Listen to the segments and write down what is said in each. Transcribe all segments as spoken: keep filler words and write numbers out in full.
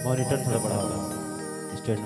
Monitor थोड़ा बढ़ाओ, state.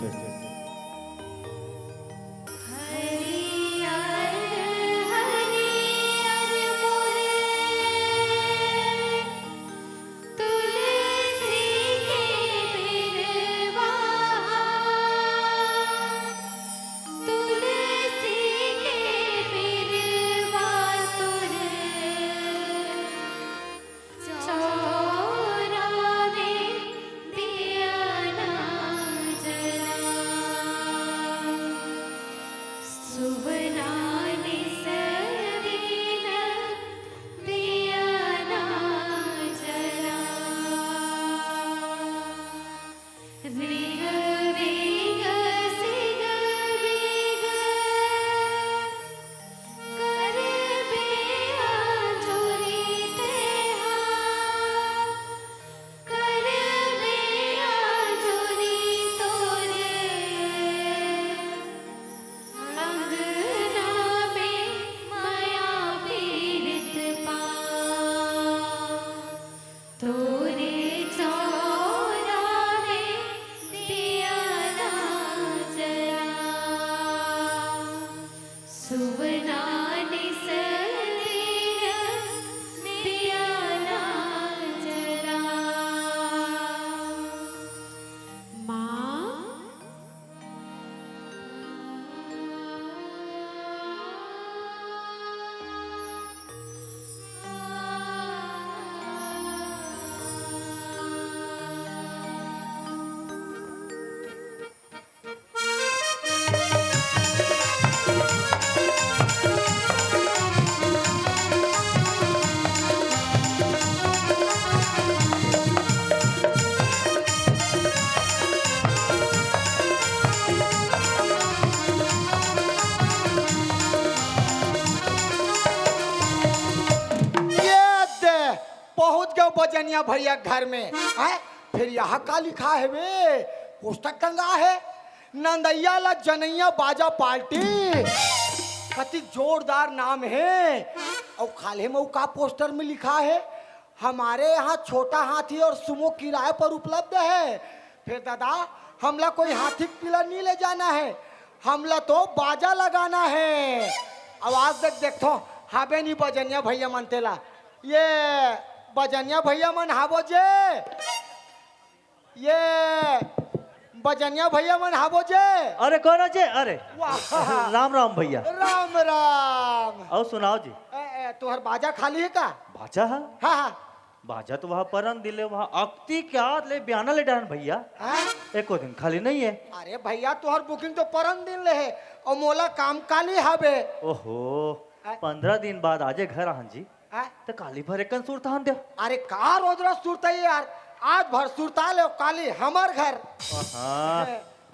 ये दे, पहुंच गए बजनिया भैया घर में। हैं? फिर यहाँ का लिखा है बे? पुस्तक टंगा है, नंदैया ला जनैया बाजा पार्टी। कति जोरदार नाम है। और खाले में का पोस्टर में लिखा है, हमारे यहाँ छोटा हाथी और सुमो किराए पर उपलब्ध है। फिर दादा, हमला कोई हाथी के पीला नहीं ले जाना है, हमला तो बाजा लगाना है। आवाज देख, देखो, हाबे नहीं बजनिया भैया मन तेला। ये बजनिया भैया मन हाबो जे, ये बजनिया भैया मन हाबो जे। अरे कौन हो जे? अरे वाह। राम राम भैया। राम राम। और सुनाओ जी। ए, ए, तुहर बाजा खाली है का? बाजा है? हाँ, हाँ। बाजा तो वहाँ परन दिन ले, वहाँ अक्ती के आद ले बयाना ले डहन भैया। हाँ? एको दिन खाली नहीं है। अरे भैया, तुहर बुकिंग तो परन दिन ले है और मोला काम काली हवे। ओहो, हाँ? पंद्रह दिन बाद आजे घर आहन जी। हाँ? तो काली भर एकन सुरतान दे। अरे का रोज रोज सुरता है यार, आज भर सुरता ले काली हमर घर। हाँ।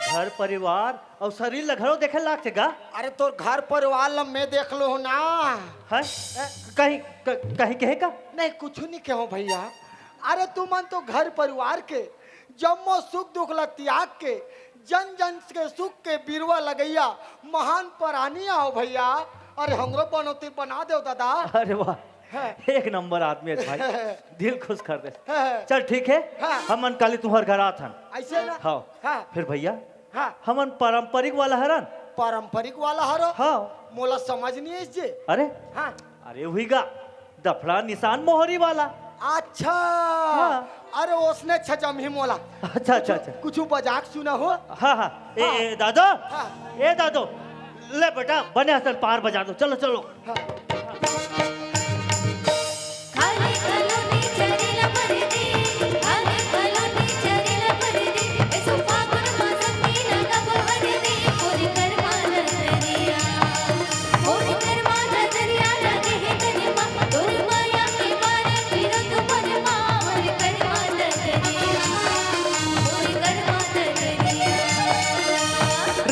घर परिवार और शरीर ला घलो देखे लाग चेगा। अरे तोर घर परिवार ला मैं देख लो ना। है? ए? कहीं क-, कहीं कहे का? नहीं, कुछ नहीं कहो भैया। अरे तुमन तो घर परिवार के जम्मो सुख दुख ला त्याग के जन जन के सुख के बिरवा लगैया महान परानी आओ भैया। अरे हमरो बनौती बना दो दादा। अरे वाह, है। एक नंबर आदमी है भाई, दिल खुश कर दे। है। चल ठीक है, हाँ। हमन काली तुम्हार घर आथन। ऐसे ना? हाँ। हाँ। फिर भैया, हाँ। हमन पारंपरिक वाला हरन। पारंपरिक वाला हरो? हाँ। मोला समझ नहीं आइस जे। अरे? हाँ। अरे वही गा, दफड़ा निशान मोहरी वाला। अच्छा। हाँ। अरे ओसने छजम ही मोला। अच्छा, अच्छा, अच्छा। कुछ बजाक सुना हो? हाँ, हाँ। ए, हाँ। ए, दादो। हाँ। ए, दादो। ले बेटा, बने हसन पार बजा दो। चलो, चलो।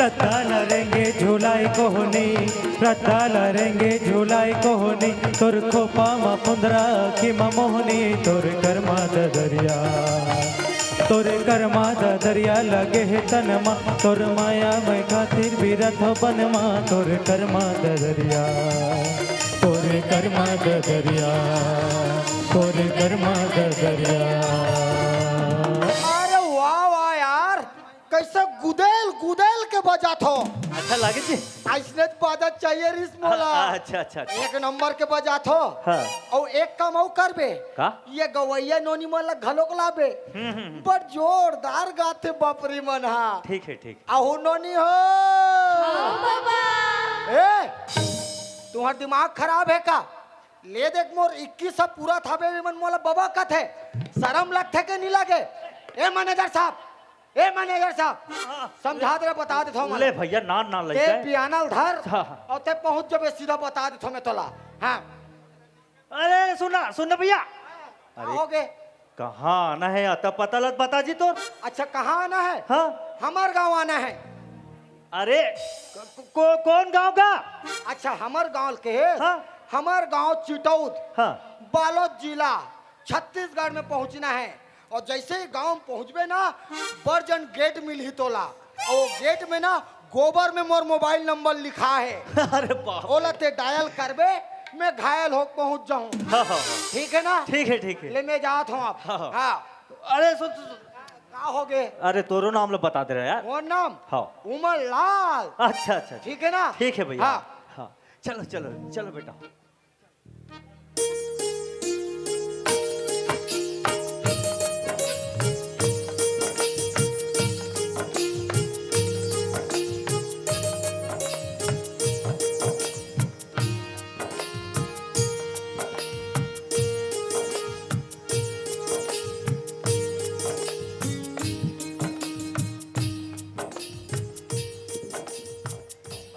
रद्दा ल रेंगे झुलाई कोहनी, रद्दा ल रेंगे झुलाई कोहनी, तोर खोपा म पुंदरा कि म मोहनी, तोर करमा ददरिया, तोर करमा ददरिया लगे हे तन म, तोर माया मैं खातिर बिरत हो बन म, तोर करमा ददरिया, तोर करमा ददरिया, तोर करमा ददरिया। अरे वाह, वाह। बजाथो। अच्छा लागे जी। अइसने बाजा चाहिए रिस मोला। अच्छा, अच्छा, अच्छा। एक नंबर के बजाथो। हाँ। अउ एक काम अउ करबे। का? ये गवइया नोनी मन ला घलोक लाबे। हम्म, हम्म, हम्म। बड़ जोरदार गाथे बापरी मन हा। ठीक है, ठीक। आहू नोनी हो। हाँ, बाबा। ए, तुम्हार दिमाग खराब है का? ले देख, मोर इक्कीस साल पूरा था बे, मन मोला बबा कथे। शरम लगथे के नहीं लगे? ए मैनेजर साहब, ए मैनेजर साहब, समझा दे, बता देथो मैं। ले भैया, ना, ना, ते लइका है। पियाना ल धर, हाँ, हाँ। अउ ते पहुंच जबे, सीधा बता देथो मैं तोला। हाँ। अरे सुन ना, सुन ना भैया। का अरे, हो गे? कहाँ आना है, अता पता लत बता जी तोर। अच्छा, कहाँ आना है? हाँ। हमर गांव आना है। अरे, को, को, कौन गांव का? अच्छा, हमर गांव के है? हाँ। हमर गांव चिटौद, हाँ। बालोद जिला, छत्तीसगढ़ में पहुंचना है। अउ जइसे ही गांव में पहुंचबे ना, बड़ जन गेट मिलही तोला। अउ वो गेट में ना, गोबर में मोर मोबाइल नंबर लिखा है। अरे बाप रे। ओला ते डायल करबे, मैं घायल हो पहुंच जाहूं। हाँ, हाँ, हाँ। ठीक है ना? ठीक है, ठीक है। ले, मैं जात हूं अब। हाँ, हाँ। हाँ। अरे सुन, सुन, सुन। का हो गे? अरे तोरो नाम ला बता दे रहा यार। कौन नाम? हाँ। उमर लाल। अच्छा, अच्छा, अच्छा। ठीक है ना? ठीक है भैया। हाँ। हाँ। चलो, चलो, चलो बेटा।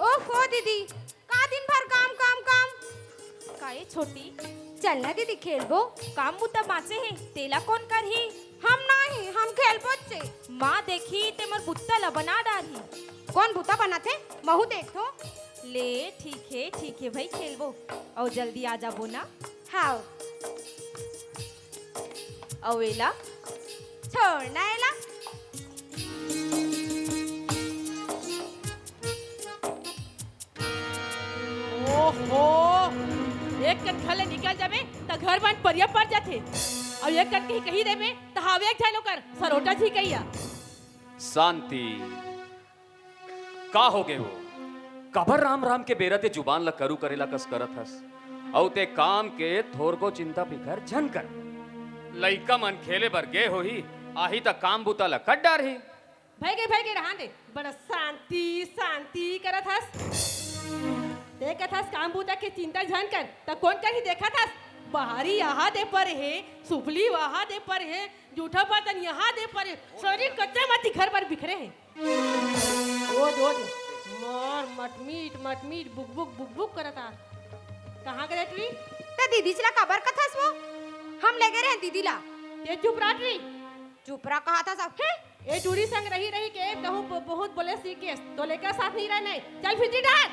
ओहो दीदी, का दिन भर काम, काम, काम। का ए छोटी, चल ना दीदी खेलबो। काम बुता बांचे हे, तेला कौन करही? हम नहीं, हम खेलबो चे। माँ देखी ते मोर बुत्ता ला बना डारही। कौन बुता बनाथे? महू देखथो। ले ठीक हे, ठीक हे भाई, खेलबो। अउ जल्दी आ जाबो ना। हाव। अउ एला? छोड़ ना एला। ओहो, एक कन घर ले निकल जाबे त घर बन परिया पड़ जाथे, अउ एक कन कहीं कहीं देबे त हावे एक झन ओकर सरोटा झिकैया। शांति। का हो गे वो? काबर राम राम के बेरा ते जुबान ल करू करेला कस करत हस? अउ ते काम के थोरको चिंता फिकर झन कर। लइका मन खेले बर गे होही, आही त काम बुता ल कर डारही। भई गे, भई गे, रहन दे। बड़ा शांति, शांति करत हस। ते कथस काम बुता के चिंता झन कर, त कोन करही देखत हस? बहारी यहाँ दे परे हे, सुपली वहाँ दे परे हे, जूठा बर्तन यहाँ दे परे, सरी कच्चा माटी घर बर बिखरे हे। रोज, रोज मार मटमीट, मटमीट, बुक, बुक, बुक, बुक करत आ। कहाँ गे रे टुरी? त दीदी ला काबर कथस वो? हम ले गे रहे दीदी ला। ते चुप रह टुरी। चुप रह कहा था सब। हैं? ए टुरी संग रही रही के कहूँ ब-, बहुत बोले सीखेस। तो लेकर साथ नहीं रहना है। चल फिर डाल।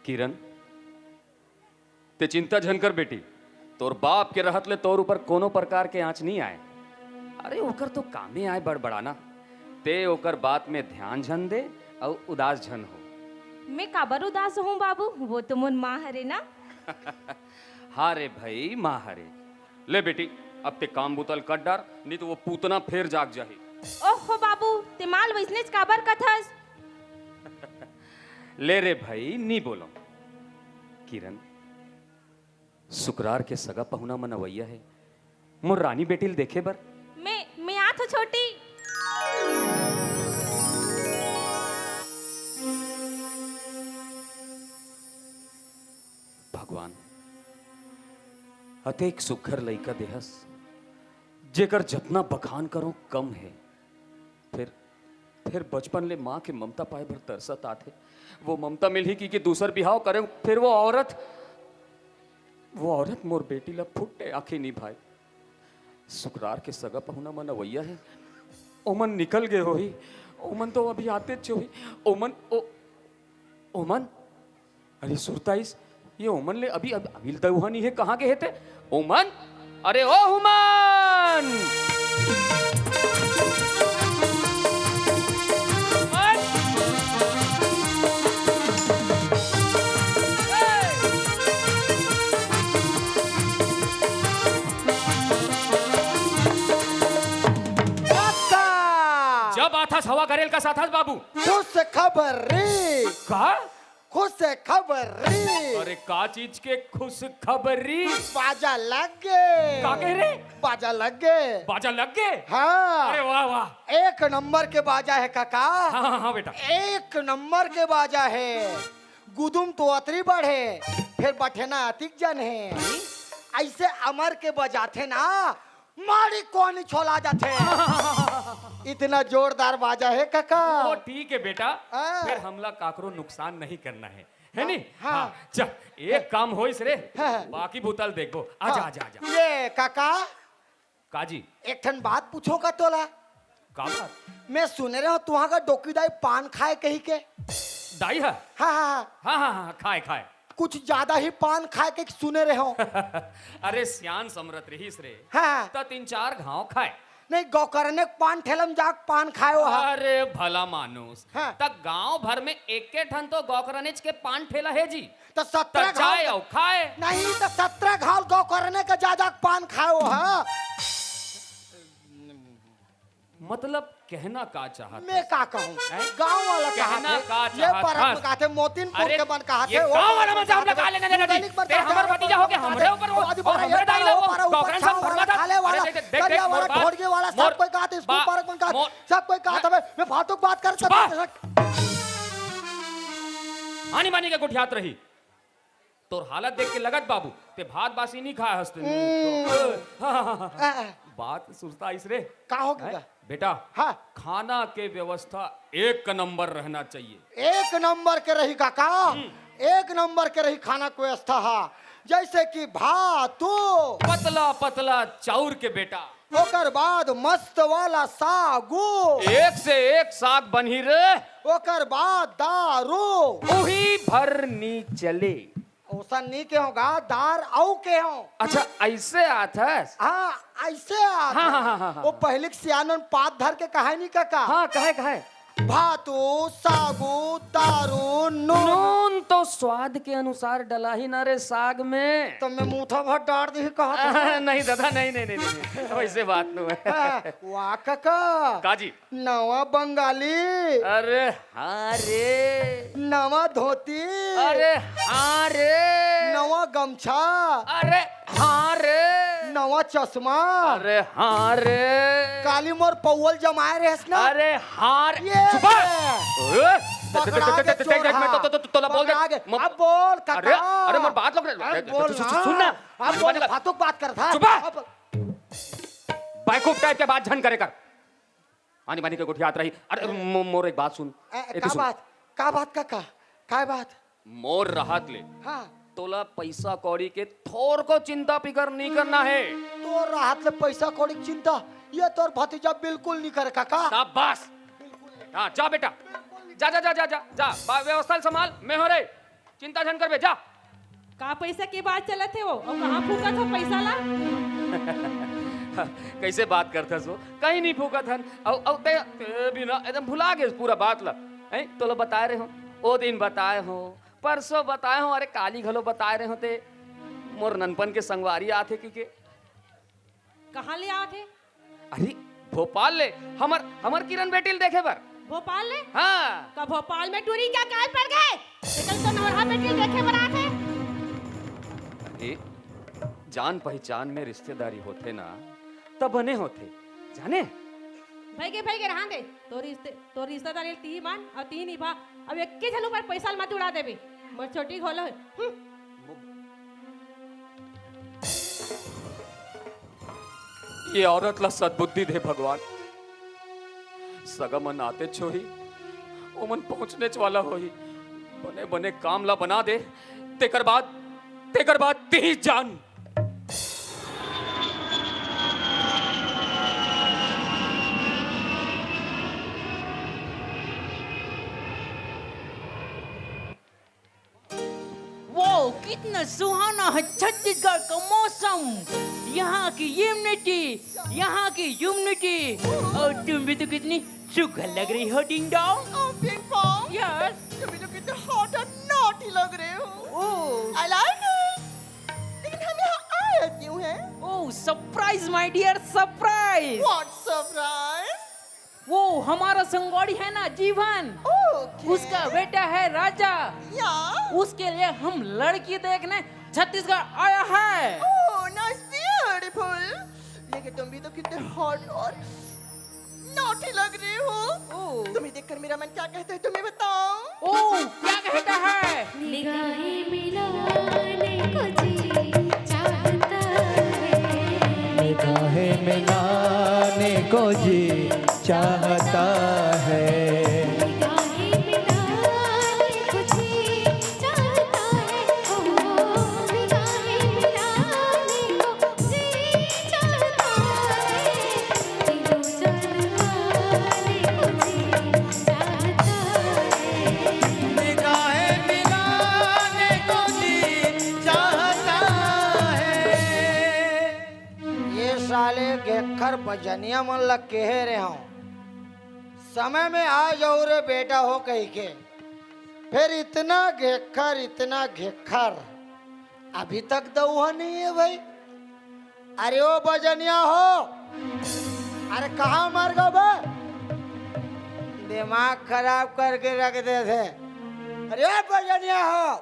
किरण, ते चिंता झन कर बेटी, तोर बाप के रहत ले तोर ऊपर कोनो प्रकार के आँच नइ आय। अरे ओकर तो कामे आय बड़बड़ाना, ते ओकर बात में ध्यान झन दे अउ उदास झन हो। मैं काबर उदास हूँ बाबू, वो तो मोर माँ हरे ना। हाँ रे भई, माँ हरे। ले बेटी, अब ते काम बुता ल कर डार, नहीं तो वो पूतना फेर जाग जाही। ओहो बाबू, ते माँ ल वइसनेच काबर कथस? ले रे भई, नी बोलो। किरण, सुकरार के सगा पहुना मन अवइया हे, मोर रानी बेटी ल देखे बर। मैं, मैं आत हूँ छोटी। भगवान, अतेक सुघर लइका देहस, जेकर जतना बखान करो कम हे। फेर, फेर बचपन ले माँ के ममता पाए बर तरसत आथे। वो ममता मिलही कि, कि दूसर बिहाव करे, फेर वो औरत, वो औरत मोर बेटी ला फुट्टे आँखी निभाए। सुकरार के सगा पहुना मन अवइया हे, ओमन निकल गे होही, ओमन तो अभी आतेच होही, ओमन, ओ, ओमन, अरे सुरताईस, ये ओमन ले अभी, अभी, अभी ल दउहा नइ हे, कहाँ गे हे ते? ओमन, अरे ओ हुमन! ओमन! हवा गरेल का साथ हस बाबू। खुशखबरी। का? खुशखबरी। अरे, का चीज के खुशखबरी? बाजा लग गे। का कहे रे? बाजा लग गे। बाजा लग गे? हाँ। अरे वाह, वाह। एक नंबर के बाजा हे काका। हाँ, हाँ, हाँ, बेटा। एक नंबर के बाजा हे। गुदुम तो अतरी बड़े, फेर बठेना अतिक जन हे। अइसे अमर के बजाथे ना, माड़ी कोनी छोला जाथे। इतना जोरदार बाजा हे काका। ओ, ठीक हे बेटा, हाँ। फेर हमला काकरो नुकसान नहीं करना हे, हे नी? हाँ। हाँ, चल, एक काम होइस रे, हाँ। बाकी बुता ल देखबो। आजा, हाँ। आजा, आजा। ये काका, काजी। एक ठन बात पूछों का तोला? का बात? मैं सुने रहेंव, तुँहर घर डोकी दाई पान खाय कहिके। दाई हा? हाँ, हाँ, हाँ। हाँ, हाँ, हाँ, खाय, खाय। कुछ ज्यादा ही पान खाय के सुने रहेंव। अरे, सियान समरत रहिस रे। हाँ। त तीन चार घांव खाय। नहीं, गौकरने के पान ठेला म जाके पान खाय ओ हा। अरे, भला मानुस। हाँ। त गांव भर में एके ठन तो गौकरनेच के पान ठेला हे जी। त सत्रह त जाय घांव अउ खाय। नहीं, त सत्रह घांव गौकरने के जा जाके पान खाय ओ हा। मतलब, कहना का चाहत हस? मैं का कहूँ? हैं? गाँव वाला कहना का चाहत हे, ये चाहत परब हस? में कहत हे, मोतीनपुर अरे, के मन कहत हे, ये वो गाँव वाला परब मन से हमला का लेना देना जी? ते हमर भतीजा होके हमरे ऊपर वो, वो हमरे दाई ला वो, डोकरन सब फरमा था। अरे, देख, देख, देख, करिया वाला, मोर बात, ढोड़गे वाला, सब कोई कहत हे, स्कूल परब मन कहत हे, सब कोई कहत हे, मैं फालतू के बात करत हूँ। आनी बानी के गोठियात रही। तोर हालत देख के लगत बाबू, ते भात बासी नी खाय हस ते। हम्म। हाँ, हाँ, हाँ, हाँ। आ, आ। बात सुरता आइस रे। का हो गया? हैं? बेटा, हाँ। खाना के व्यवस्था एक नंबर रहना चाहिए। एक नंबर के रही काका, हम्म। एक नंबर के रही खाना के व्यवस्था हा। जैसे कि भातू। पतला पतला चाउर के बेटा। ओकर बाद मस्त वाला सागू। एक से एक साग बनही रे। ओकर बाद दारू। उही भर नी चले। ओसन नी केहों गा, दार अउ केहों। अच्छा, अइसे आथस? हाँ, अइसे आथस। हाँ, हाँ, हाँ, हाँ, हाँ। वो पहिली के सियान मन पात धर के कहय नी काका? हाँ, कहय, कहय। भातू, सागू, दारू, नून। नून तो स्वाद के अनुसार डलाही ना रे साग में। त मैं मुठा भर डार दिही कहत हूँ। नहीं दादा, नहीं, नहीं, नहीं, नहीं, वइसे बात नोहे। हाँ, वाह काका। का जी? नवा बंगाली। अरे हाँ रे। नवा धोती। अरे हाँ रे। नवा गमछा। अरे हाँ रे। नवा चश्मा। अरे हाँ रे। काली मोर पौवल जमाय रहेस ना। अरे हाँ रे। ये चुप। ले। ओए, पकड़ा के चोर मैं तो, तो, तो, तोला बोल दे। पकड़ा के। म-, अब बोल, अरे, काका। अरे, मोर बात लोग, अरे, बोल सु-, सु-, ना। सुन ना। अब बोल, फालतू बात करत हस। चुप। अब बेवकूफ टाइप के बात झन करे कर। आनी बानी के गोठियात रही। अरे, मो-, मोर एक बात सुन। ए, ए, तू का सुन। बात? का बात, काका? का बात? मोर रहत ले हाँ। तोला पइसा कौड़ी के थोरको चिंता फिकर नी करना हे। तोर रहत ले पइसा कौड़ी के चिंता, ये तोर भतीजा बिल्कुल नी करे, काका। शाबाश। बिल्कुल नी। हाँ, जा बेटा। बिल्कुल नी। जा, जा, जा, जा, जा, जा। बा-, व्यवस्था ल संभाल, मैं हों रे। चिंता झन करबे, जा। का पइसा के बात चलत हे वो? अउ कहाँ फूकत हो पइसा ला? कइसे बात करथस वो? कहीं नहीं फूकत हन। अउ, अउ ते, ते भी ना, एकदम भुला गेस पूरा बात ला। हैं? तोला बताय रहेंव, ओ दिन बताय हों, परसों बताय हों, अरे काली घलो बताय रहेंव ते। मोर ननपन के संगवारी आथे कहिके। कहाँ ले आवत हे? अरे, भोपाल ले, हमर, हमर किरण बेटी ल देखे बर। भोपाल ले? हाँ। का भोपाल में टूरी क्या काल पड़ गे? तेकर तो नवरहा बेटी ल देखे बर आत हे। अरे, जान पहिचान में रिश्तेदारी होथे ना, त बने होथे, जाने? भइगे, भइगे, रहन दे। तोर रिश्ते-, तोर रिश्तेदारी ल तिही मान अउ तिही निभा। अब एक्के झन ऊपर पइसा ल मत उड़ा देबे। मोर छोटी घलो हे। हम्म। ये औरत ला सद्बुद्धि दे भगवान। सगा मन आतेच होही, ओमन पहुंचनेच वाला होही। बने बने काम ला बना दे, तेकर बाद, तेकर बाद तिही जान। वाओ, कितना सुहाना है छत्तीसगढ़ का मौसम। यहाँ की ह्यूमिडिटी, यहाँ की ह्यूमिडिटी। और तुम भी तो कितनी सुघर लग रही हो, डिंग डोंग। ओ, पिंग पोंग। यस। तुम भी तो कितने हॉट और नॉटी लग रहे हो। ओह। I like it. लेकिन हम यहाँ आए क्यों हैं? Oh, surprise, my dear, surprise. What surprise? वो हमारा संगवारी है ना, जीवन। ओके। उसका बेटा है राजा। या। उसके लिए हम लड़की देखने छत्तीसगढ़ आया है। ओह, नाइस, ब्यूटीफुल। लेकिन तुम भी तो कितने हॉट और नॉटी लग रहे हो। ओह। तुम्हें देखकर मेरा मन क्या कहता है, तुम्हें बताओ। ओह, क्या कहता है? निगाहें मिलाने को जी चाहता है। निगाहें मिलाने को जी चाहता है। निगाहें मिलाने को जी चाहता है। ओ, निगाहें मिलाने को जी चाहता है। दिलो जान वाले को जी चाहता है। निगाहें मिलाने को जी चाहता है। ये साले घेक्खर बजनिया मन ल केहे रेहेंव, समय में आ जाहू रे बेटा हो कहिके। फेर इतना घेक्खर, इतना घेक्खर, अभी तक दउहा नहीं है भाई। अरे ओ बजनिया हो, अरे कहाँ मर गो बे? दिमाग खराब करके रख देथे। अरे ओ बजनिया हो,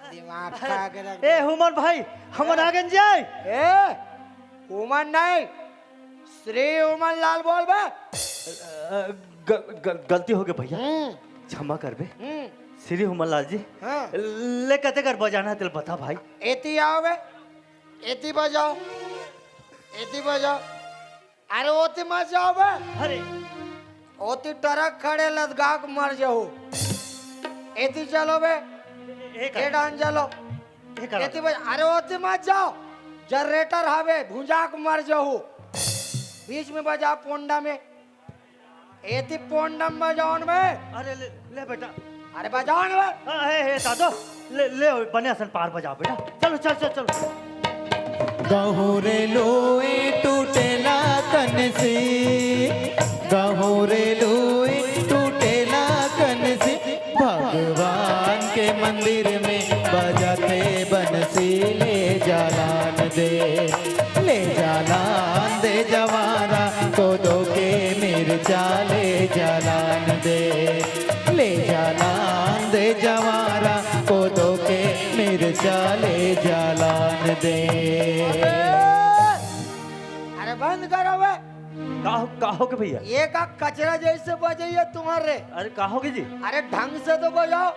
दिमाग खा के रख ए दे। हुमन भाई, हमन ए। आ गेन जी। ए, हुमन नहीं, श्री हुमन लाल बोल बे। अ, ग-, ग-, गलती हो गई भैया, हम्म। क्षमा करबे। हम्म। श्री हुमन लाल जी, हाँ। ले कते कर बजाना है तेल बता भाई। एती आओ बे, एती बजाओ, एती बजाओ। अरे ओती मत जाओ बे। अरे। ओती ट्रक खड़े लदगा के मर जाहू। एती चलो बे। ए, ए, ए डान चलो। ए, करा एती दे। बज-, अरे ओती मत जाओ। जनरेटर हवे, भुंजा के मर जाहू। बीच में बजाओ पोंडा में। एती पोंडा में बजाओ न बे। अरे ले, ले बेटा। अरे बजाओ न बे। हाँ, हे, हे, दादो, ले, ले, बने असन पार बजाओ बेटा। चलो, चल, चल, चलो। गहूरे लोए टूटेला कनसी, गहूरे लोए टूटेला कनसी, भगवान के मंदिर में बजाथे बंसी, ले जालान दे, ले जालान दे जवारा को दो के मिर्चा, ले जालान दे, ले जालान दे जवारा को दो के मिर्चा, ले जालान दे। अरे बंद करो बे। का हो, का हो के भैया? ये का कचरा जैसे बजइया तुम्हारे? अरे का हो के जी? अरे ढंग से तो बजाओ।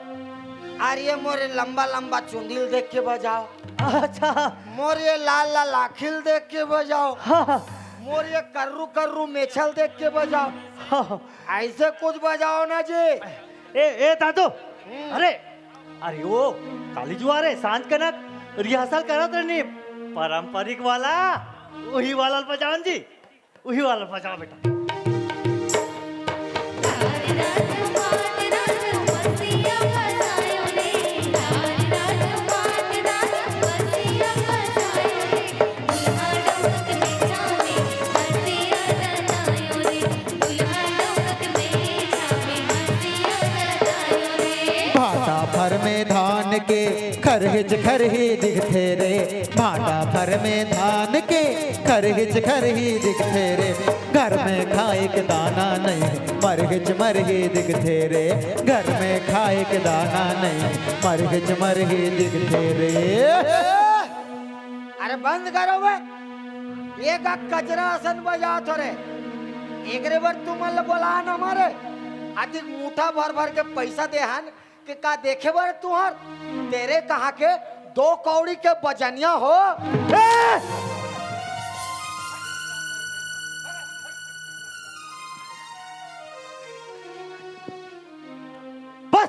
अरे ये मोरे लंबा लंबा चुंदिल देख के बजाओ। अच्छा। मोर ये लाल लाल आँखिल देख के बजाओ। हाँ, हाँ। मोर ये कर्रू कर्रू मेछल देख के बजाओ। हाँ, हाँ। ऐसे कुछ बजाओ ना जी। ए, ए दादू, हम्म। अरे, अरे वो काली जुआ रे, सांझ कनक रिहर्सल करत रहनी, पारंपरिक वाला, वही वाला बजाओ जी, वही वाला बजाओ बेटा। भाटा भर में धान के खरहिच खरही दिखथे रे, भाटा भर में धान के खरहिच खरही दिखथे रे। घर में खाए के दाना नहीं, मरहिच मरही दिखथे रे। घर में खाए के दाना नहीं, मरहिच मरही दिखथे रे। अरे बंद करो बे, ये का कचरा असन बजात हो रे। एकरे बर तुमन ल बोलान हमारे, अधिक मुठा भर भर के पैसा देहन के का देखे बर तुहर? तेरे कहाँ के दो कौड़ी के बजनिया हो। ए! बस,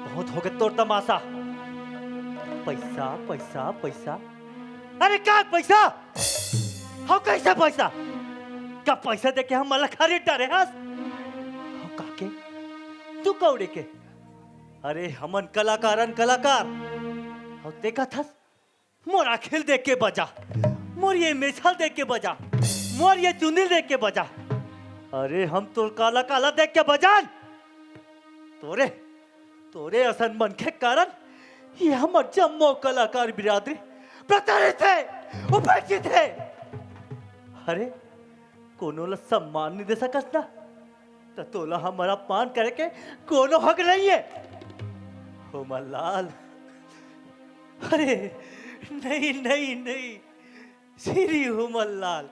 बहुत हो गया तोर तमाशा। पैसा, पैसा, पैसा। अरे का पैसा? हो कैसे पैसा? का पैसा देके हमन ला खरीद डारे हस? हो काके? दू कौड़ी के? अरे हमन कलाकारन कलाकार। हो देखत हस? मोर आँखिल देख के बजा, मोर ये मेछल देख के बजा, मोर ये चुंदिल देख के बजा। अरे हम तोर काला काला देख के बजान। तोरे, तोरे असन मनखे के कारण ये हमर जम्मो कलाकार बिरादरी प्रताड़ित हे, उपेक्षित हे। अरे कोनो ला सम्मान नहीं दे सकस ना, त तोला हमर अपमान करे के कोनो हक नहीं है। हुमन लाल, अरे नहीं, नहीं, नहीं, श्री हुमन लाल,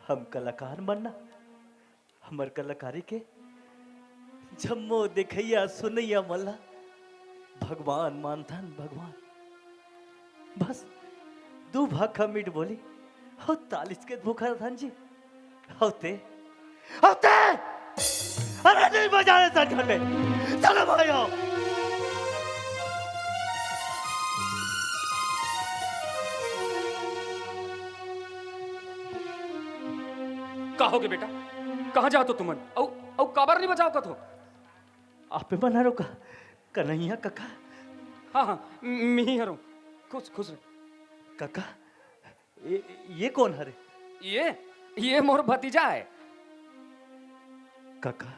हम कलाकार मन ना, हमर कलाकारी के जम्मो देखइया सुनइया मन ला भगवान मानथन, भगवान। बस दू भाखा मीठ बोली अउ तालीच के भूखा रथन जी। अउ ते, अउ ते, अरे नहीं बजाने सर घर में, चलो भाई आओ। का होगे बेटा, कहाँ जात हो तुमन? अउ, अउ काबर नहीं बजाव कथो? आपे मन हरो का, कन्हैया कका? हाँ, हाँ, मी हरो। खुश, खुश रह। कका, ये, ये कोन हरे? ये, ये मोर भतीजा है। कका,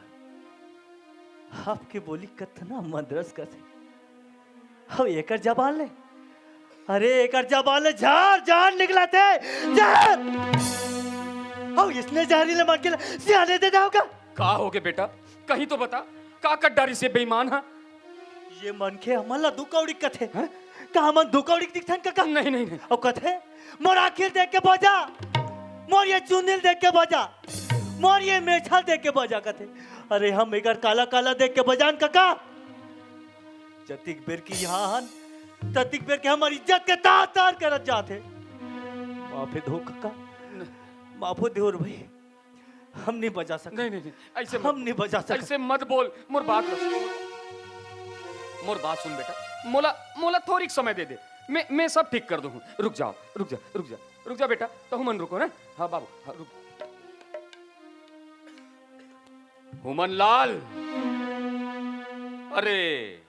आपके बोली कतना मंदरस कथे। अउ एकर जबान ले, अरे एकर जबान ले झार, झार निकलथे, झार। अउ इसने जहरीले मन के ला सियाने दे दे होगा। का होगे बेटा? कहीं तो बता, का कर डारिस ये बेईमान हा? ये मनखे हमन ला दू कौड़ी कथे। हैं? का हमन दू कौड़ी दिखथन कका? नहीं, नहीं, नहीं। अउ कथे, मोर आँखी देख के बजा, मोर ये चुन्नी देख के बजा, मोर ये मेछा देख के बजा कथे। अरे हम एकर काला काला देख के बजान कका। जतिक बेर के यहाँ हन, ततिक बेर के हमर इज्जत के तार तार करत जाथे। माफे दो कका, माफो देवर भाई। हम नहीं बजा सकत। नहीं, नहीं, नहीं, ऐसे मत हम बोल। नहीं बजा सकत। ऐसे मत बोल। मोर बात ल सुन। मोर बात सुन बेटा। मोला, मोला थोरिक समय दे दे। मैं, मैं सब ठीक कर दूँ। रुक जाव, रुक जा, रुक जा, रुक जा बेटा। तहूँ मन रुको ना। हाँ बाबू, हाँ, रुक। हुमन लाल। अरे,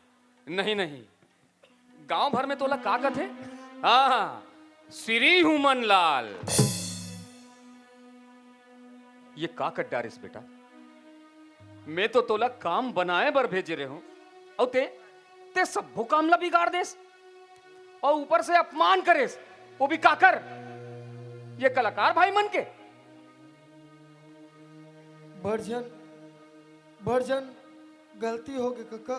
नहीं, नहीं। गांव भर में तोला का कथे? हाँ, श्री हुमन लाल। ये का कर डारिस बेटा? मैं तो तोला काम बनाए बर भेजे रहे हूं, अउ ते, ते सब्बो काम ला बिगाड़ देस, अउ ऊपर से अपमान करेस, वो भी काकर? ये कलाकार भाई मन के। बड़ झन, बड़ झन गलती होगे कका।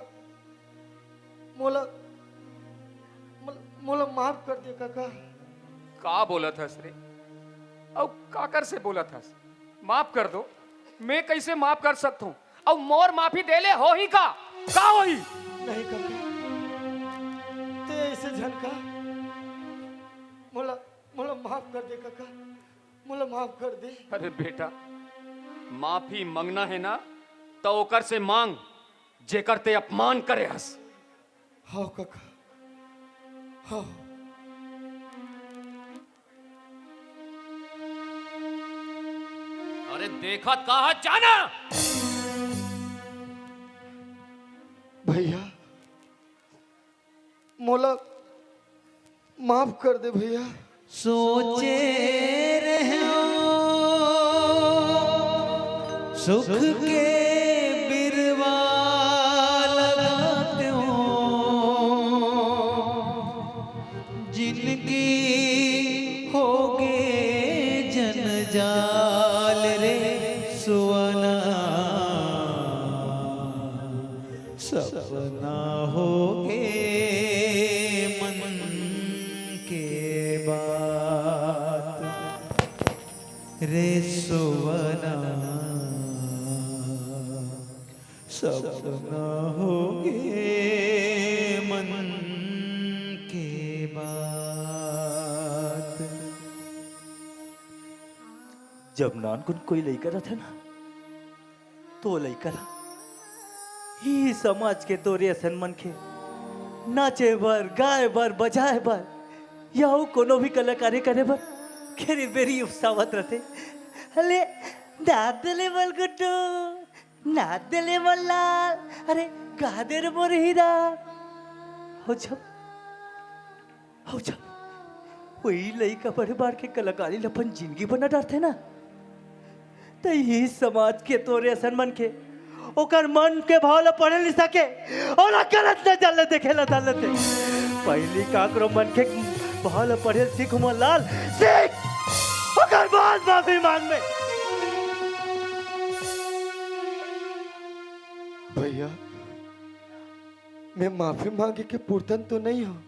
मोला, मोला, मोला माफ कर दे कका। का बोलत हस रे? अउ काकर से बोलत हस? माफ कर दो? मैं कैसे माफ कर सकत हूँ? अउ मोर माफी देले होही का? का होही? नहीं कका, ते ऐसे झन का। मोला, मोला माफ कर दे कका, मोला माफ कर दे। अरे बेटा, माफी मंगना हे ना, त ओकर से मांग, जेकर ते अपमान करे हस। हव कका, हव। अरे देखत का हस, जाना। भैया, मोला माफ कर दे भैया। सोचे रह्यो सुख के बिरवा लगातेंव, जिनगी होगे जंजाल रे सुअना। सपना होगे मन के बात रे सुअना। सपना होगे मन के बात। जब नानकुन कोई लइका रथे ना, तो लइका ला ही समाज के तोरे असन मनखे नाचे बर, गाए बर, बजाए बर, या अउ कोनो भी कलाकारी करे बर घेरी बेरी उपसावत रथे। अले, नाच दे ले बल गुड्डू, नाच दे ले बल लाल, अरे, गा दे रे मोर हीरा। हो जब अउ जब वही लइका बड़े बाढ़ के कलाकारी ल अपन जिनगी बना डारथे ना, त इही समाज के तोरे असन मनखे ओकर मन के भाव ल पढ़े नइ सके, ओला गलत नजर ले देखे ल धर लेथे। पहिली काकरो मनखे भाव ल पढ़े ल सीख हुमन लाल, सीख। दरबार माफी मांग में। भैया, मैं माफी मांगे के पुरतन तो नहीं हूँ,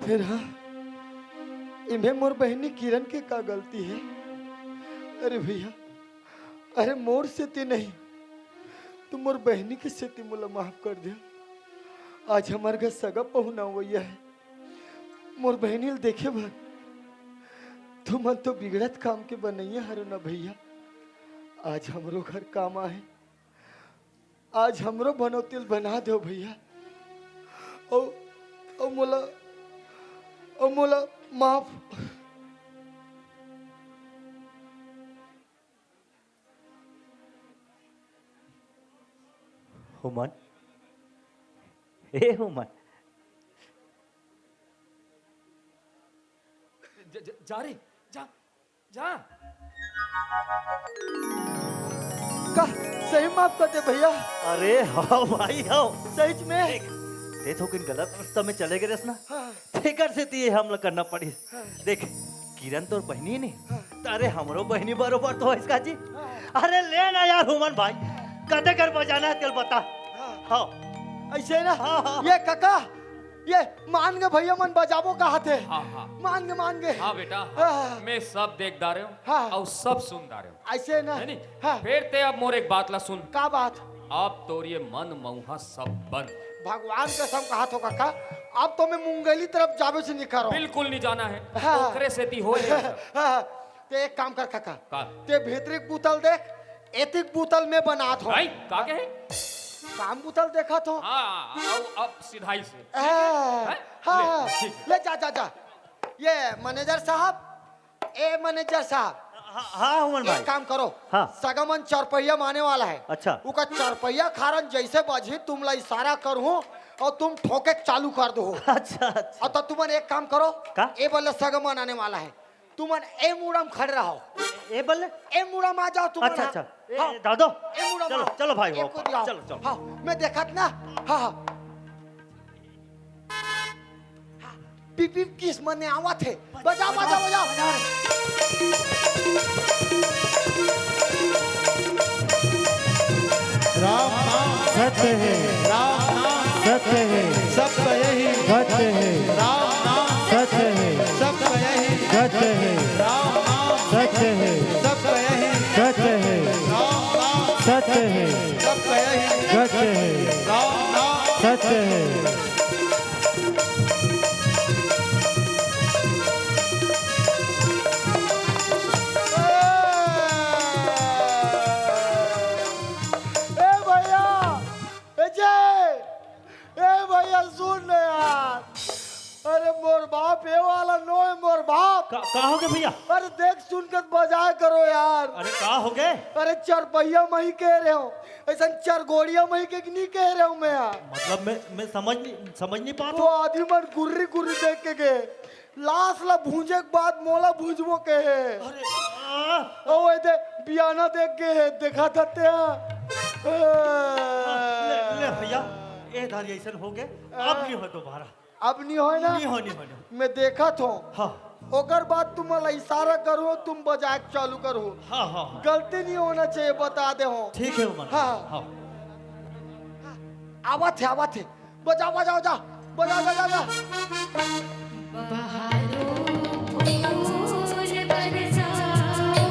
फिर हाँ, इमे मोर बहिनी किरण के का गलती है? अरे भैया, अरे मोर सेती नहीं, तू मोर बहिनी के सेती मोला माफ कर दे। आज हमर घर सगा पहुना अवइया है, मोर बहिनी ल देखे बर। तुमन तो बिगड़त काम के बनइया हरो ना भैया, आज हमरो घर काम आहे। आज हमरो बनौती ल बना देव भैया। ओ, ओ मोला, ओ मोला माफ। हुमन, हे हुमन। ज-, ज-, जा रे, जा। जा। का सही माफ कर दे भैया? अरे हाँ भाई, हाँ। सही में? देख, ते थोकिन गलत रास्ता में चले गए रस ना। हाँ। तेकर सेती ये हमला करना पड़ी। हाँ। देख, किरण तोर बहिनी नहीं? हाँ। त अरे हमरो बहिनी बरोबर तो है इसका जी। हाँ। अरे ले ना यार हुमन भाई, कते कर बजाना है तेल बता। हाँ। हाँ। ऐसे ना? हाँ, हाँ। ये काका, ये मान गे भैया मन बजाबो कहाथे। हाँ, हाँ। मान गे, मान गे। हाँ बेटा, हाँ, हाँ। मैं सब देख डारे हूँ हाँ। और सब सुन डारे हूँ। ऐसे ना? है नी? हाँ। फिर ते अब मोर एक बात ला सुन। का बात? अब तोर ये मन मऊहा सब बंद। भगवान कसम कहाथों काका, अब तो मैं मुंगेली तरफ जाबे से नहीं करो। बिल्कुल नहीं जाना है। हाँ। ओकरे सेती होए है। हाँ। ते एक काम कर काका। का? ते भीतरी के बोतल देख, एतिक बोतल में बनात हो। भाई, का कहे? काम बोतल देखत हो। हाँ, अब, अब सिधाई से। हाँ, हैं? हाँ, ले, हाँ। ठीक है। ले जा, जा, जा। ये मैनेजर साहब, ए मैनेजर साहब। हाँ, हाँ, हुमन भाई। एक काम करो। हाँ। सगा मन चरपहिया म आने वाला है। अच्छा। उका चरपहिया के हारन जैसे बजही, तुमला इशारा करहूँ और तुम ठोके चालू कर दो। अच्छा, अच्छा। और तो तुमन एक काम करो। का? ए बल्ले सगा मन आने वाला है। तुमन ए मुड़ा म खड़े रहो। ए बल्ले? ए मुड़ा म आ जाओ तुमन। अच्छा, हाँ। अच्छा। ए, हाँ। दादो। ए मुड़ा म चलो, आओ। चलो भाई, ए हो, कूद आओ। चलो, चलो। हाँ, मैं देखत ना। हाँ, हाँ। हाँ, पिप, पिप, किस मने आवत है। बजा, बजा, बजा। राम नाम सत्य है। राम नाम सत्य है। सबका यही सत्य है। राम नाम सत्य है। सबका यही सत्य है। राम नाम सत्य है। सबका यही सत्य है। राम नाम सत्य है। सबका यही सत्य है। राम नाम सत्य है। ए भैया, ए जय, ए भैया सुन ना यार। अरे मोर बाप, ए वाला नोहे मोर बाप। का, का हो गे भैया? अरे देख सुन के बजाए करो यार। अरे का हो गे? अरे चरपहिया म ही कहे रहे हो, ऐसन चरगोड़िया म ही के नहीं कहे रहे हो मैं यार। मतलब मैं, मैं समझ नहीं, समझ नहीं पात वो हूँ। आदमी मन गुर्री गुर्री देख के गे, लाश ला भूंजे के बाद मोला भूंजबो कहे। अरे, आ। ओ ए दे बियाना देख के हे, देखा था ते। ले, ले भैया, ए दारी ऐसन हो गे, अब नहीं हो दोबारा। अब नहीं होय ना? नहीं होय, नहीं होय, नहीं होय। मैं देखत हों। हाँ। ओकर बाद तुम मोला इशारा करो, तुम बजाए के चालू करो। हाँ, हाँ, हाँ। गलती नहीं होना चाहिए, बता दे हो। ठीक है उमर। हाँ। हाँ। आवत है, आवत है। बजा, बजा, बजा। बजा, बजा, बजा। बहारों फूल बरसाओ,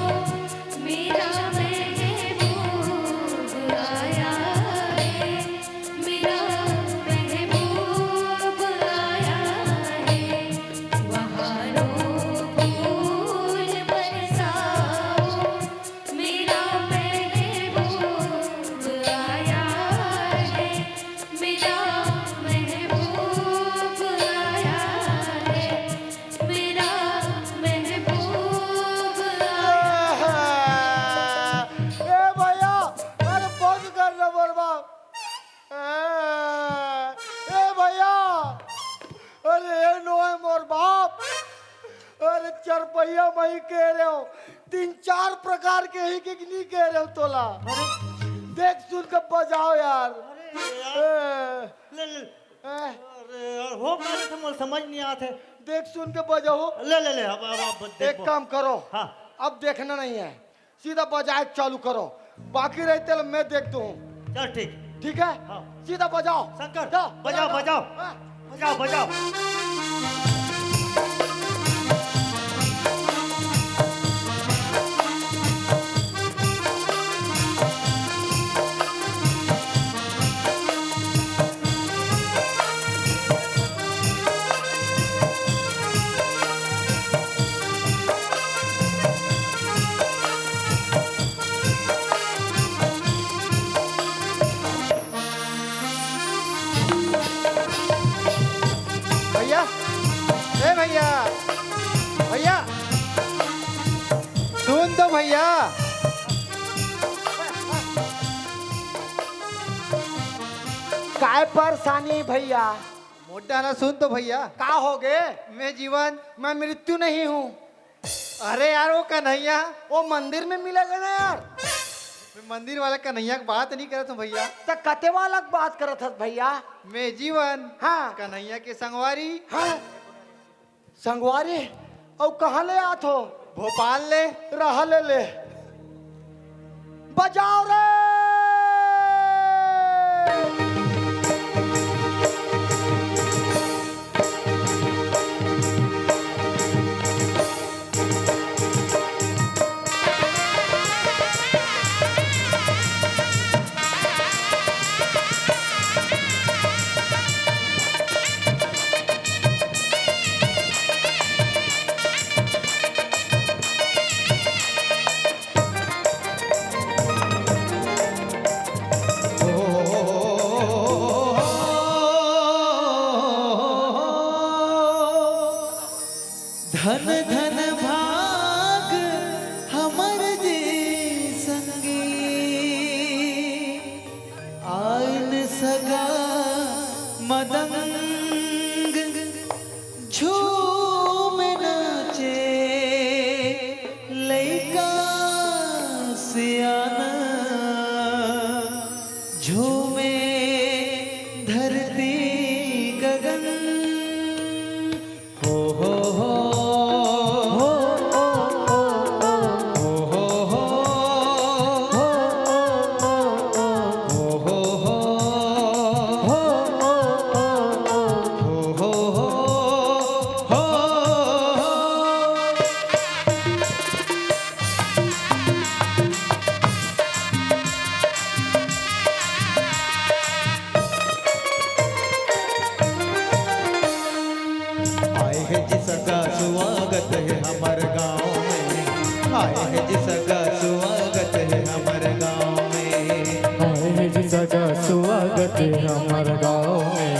मेरा महबूब आया है। मेरा महबूब आया है, बहारों फूल बरसाओ। मेरा महबूब आया है, मेरा महबूब आया है, मेरा महबूब आया है। ए भैया, अरे बंद कर ना बोल बाप। ए, ए भैया, अरे ए नोहे मोर बाप, अरे चरपहिया म ही कहे रहे हो, तीन चार प्रकार के ही के नहीं कहे रहे हो तोला। अरे। देख सुन के बजाओ यार। अरे यार। ए। ले, ले। ए। अरे यार, हो का रे, मोला समझ नहीं आत हे। देख सुन के बजाओ। ले, ले, ले, अब, अब, अब देख एक वो। काम करो। हाँ। अब देखना नहीं है, सीधा बजाए चालू करो, बाकी रही तेल मैं देख दूँ। चल ठीक। ठीक है? हाँ। सीधा बजाओ। शंकर, जा, बजाओ, बजाओ। बजाओ। हाँ। बजाओ, बजाओ। भैया, ए भैया, भैया, सुन तो भैया। काय परेशानी भैया? मोटा ना सुन तो भैया। का हो गे? मैं जीवन। मैं मृत्यु नहीं हूँ। अरे यार, वो कन्हैया। वो मंदिर में मिला ना यार। मैं मंदिर वाला कन्हैया के बात नहीं करत हूँ भैया। त कते वाला के बात करत हस भैया? मैं जीवन। हाँ। कन्हैया के संगवारी। हाँ। संगवारी? अउ कहाँ ले आत हो? भोपाल ले। रहा ले ले। बजाओ रे। धन धन भाग हमर जे संगी, आइन सगा मदंग झूम नाचे लइका सियाना, झूमे धरती गगन। आए हे जी सगा स्वागत हे हमर गाँव में, आए हे जी सगा स्वागत हे हमर गाँव में। आए हे जी सगा स्वागत हे हमर गाँव में,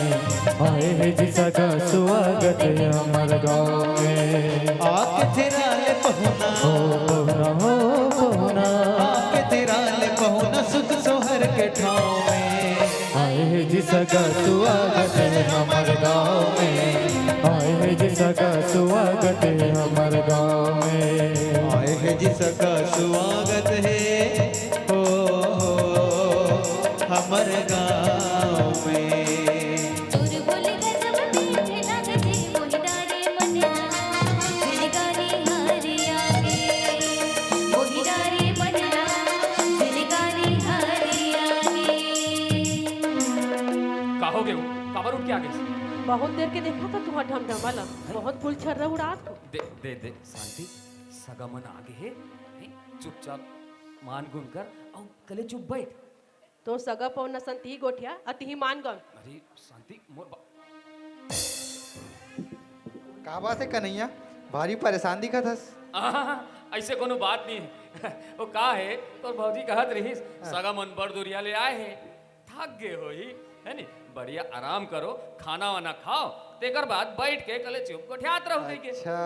आए हे जी सगा स्वागत हे हमर गाँव में। आके तेरा ले पहुना, हो पहुना, हो पहुना। आके तेरा ले पहुना सुख सोहर के ठाँव में। आए हे जी सगा स्वागत हे हमर गाँव में, आए हे जी सगा स्वागत हे हमर गाँव में। आए हे जी सगा स्वागत हे, ओ, हमर गाँव में। तोर बोली गजब मीठे लागे जे मोहि डारे मन ला, झिलगारी हरिया गे, मोहि डारे मन ला, झिलगारी हरिया गे। का हो गे? काबर उठ के आ गे? बहुत देर के देखा था तुँहर ढमढमा ला। हैं? बहुत गुलछर्रा उड़ात हो। दे, दे, दे, शांति, सगा मन आ गे हे, हैं? चुपचाप मान गुन कर अउ कले चुप बैठ। तोर सगा पहुना संती गोठिया, अतिही मान गौन। अरे शांति, मोर बा- का बात हे कन्हैया, भारी परेशान दिखत हस। आहा, अइसे कोनो बात नहीं हे। वो का हे, तोर भौजी कहत रहिस, हाँ। सगा मन बड़ दुरिहा ले आए हे, थक गे होही, हे नी? बढ़िया आराम करो, खाना वाना खाओ, तेकर बाद बैठ के कले चुप गोठियात रहो कहिके। अच्छा,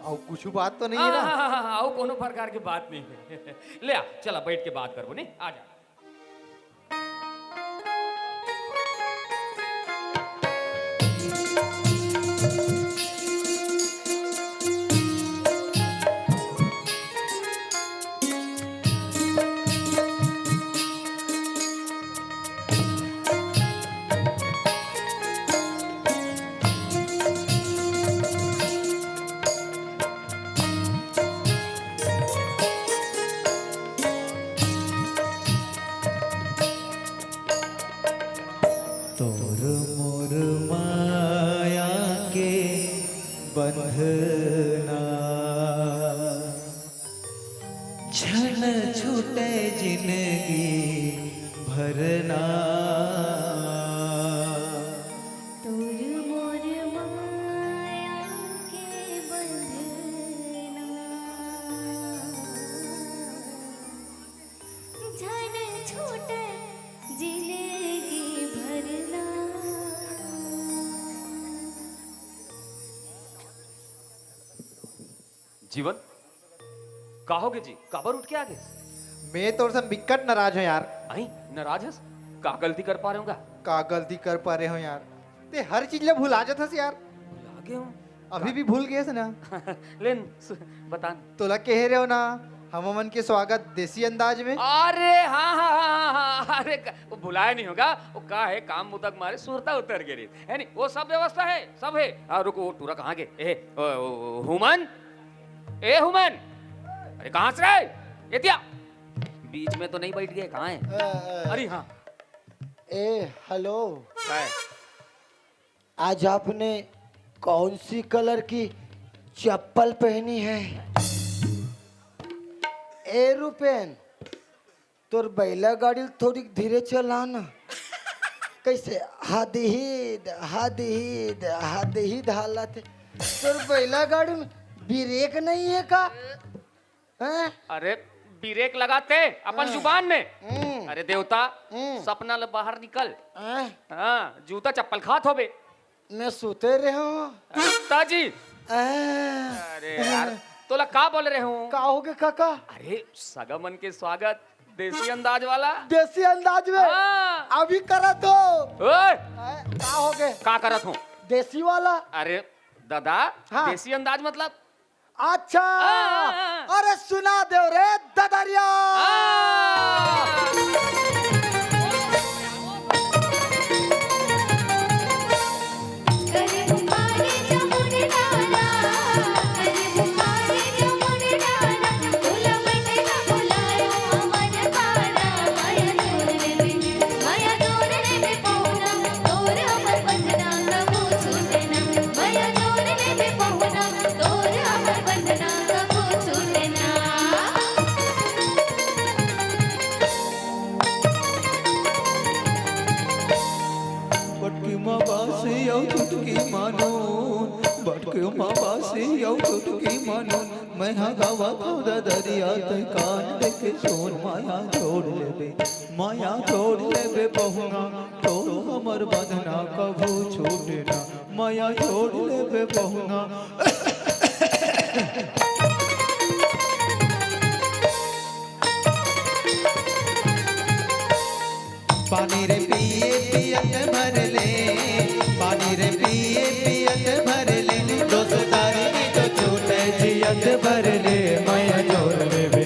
अउ कुछु बात तो नहीं हे ना? हाँ, हाँ, हाँ, हाँ, अउ कोनो प्रकार के बात नहीं हे। ले आ, चला बैठ के बात करबो, नहीं? आ जा। ना, छन छूटे जिनगी भरना। तोर मोर माया के बंधना, झन छूटे जिनगी भरना। जीवन, का होगे जी? काबर उठ के आ गेस? मैं तोर से बिक्कट नाराज हूँ यार। आई, नाराज हस? का गलती कर पारे हूँ गा? का गलती कर पारे हूँ यार? ते हर चीज ला भुला जाथस यार। भुला गे हूँ। अभी भी भूल गेस ना? लेन, सु-, बतान। तोला कहे रहे हो ना, हम मन के स्वागत देसी अंदाज में। अरे हाँ, हाँ, हाँ, हाँ, हाँ, अरे क-, वो भुलाया नहीं होगा, वो का है, काम मुतक मारे सुरता उतर गे रे। है नहीं, वो सब व्यवस्था है, सब है। हाँ, रुको, वो टूरा कहाँ गे? ए, ओ, ओ, ओ, हुमन? ए, हुमन? अरे, कहाँ से रे? एतिया? बीच में तो नहीं बैठ गए, कहाँ है? अ, अ, अरे, हाँ। ए, हेलो। का है? आज आपने कौन सी कलर की चप्पल पहनी है? ए, रूपेन, तोर बैला गाड़ी ल थोड़ी धीरे चला ना। कैसे हदहीद, हदहीद, हदहीद हालत है। तोर बैला गाड़ी में ब्रेक नहीं है का? हैं? अरे, ब्रेक लगाते अपन हाँ। जुबान में। हम्म। अरे देवता, हम्म। सपना ले बाहर निकल। हैं? हाँ, जूता चप्पल खात होबे। मैं सुते रहे हूँ। अरे ताजी। आ, अरे यार, तोला का बोल रहे हूँ? का होगे काका? अरे सगा मन के स्वागत देसी अंदाज वाला। देसी अंदाज में? हाँ। अभी करा तो। ओए! आ, का होगे? का करत हूँ? देसी वाला। अरे दादा, हाँ। देसी अंदाज मतलब? अच्छा। हाँ, हाँ, हाँ। अरे सुना देव रे ददरिया। हाँ। बटकी माँ बासी अउ चुटकी मानून, बटकी माँ बासी अउ चुटकी मानून। मैं हा गावा थव ददरिया, तै कान देके सुन। माया जोड़ लेबे, माया जोड़ लेबे पहुना, तोर हमर बंधना कभू छूटे ना। माया जोड़ लेबे पहुना। पानी रे पिए पियत भर ले, पानी रे पिए पियत भर ले, दोस्तारी नी तो छूटे जियत भर ले। माया जोड़ लेबे,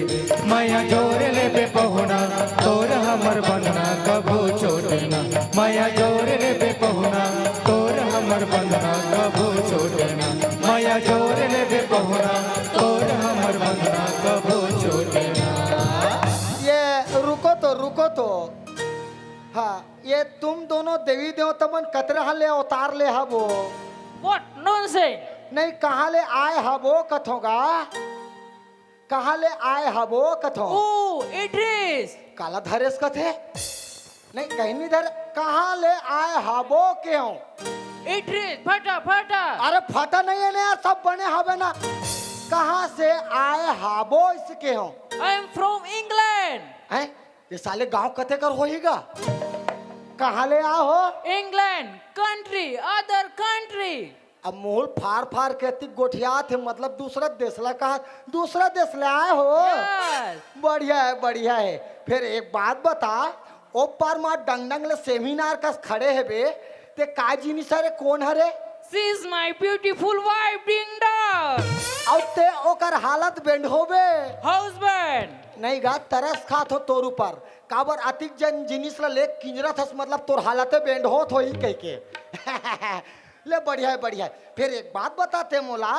माया जोड़ लेबे पहुना, तोर हमर बंधना कभू छूटे ना। माया जोड़ लेबे पहुना, तोर हमर बंधना कभू छूटे ना। माया जोड़ लेबे पहुना, तोर हमर बंधना कभू छूटे ना। ये रुको तो, रुको तो। हाँ, ये तुम दोनों देवी देवता मन कतरा ले अवतार ले हबो? What nonsense! नहीं, कहाँ ले आए हबो कथों गा? कहाँ ले आए हबो कथों? ओ, address! काला धरेस कथे? नहीं, कहीं नहीं धरे। कहाँ ले आए हबो केहों? Address, फटा, फटा! अरे फटा नहीं है ना यार, सब बने हबे ना। कहाँ से आए हबो इसे केहों? I am from England! हैं? ये साले गांव कते कर होही गा? कहाँ ले आ हो? England, country, other country. अब मुहूं ल फार फार के अतिक गोठियात हे, मतलब दूसरा देश ला कहा, दूसरा देश ले आए हो? Yes. बढ़िया है, बढ़िया है। फिर एक बात बता, ओ पार मा डंग डंग ले सेमिनार कस खड़े हे बे, ते का जिनिस हरे, कोन हरे? She is my beautiful wife, ding dong. अउ ते ओकर हालत बेंड होबे। Husband। नहीं गा, तरस खात हो तोर ऊपर। काबर अतिक जन जिनिस ला लेके किंजरत हस, मतलब तोर हालते बेंड होत होही कहिके। ले बढ़िया है, बढ़िया है। फिर एक बात बताते मोला,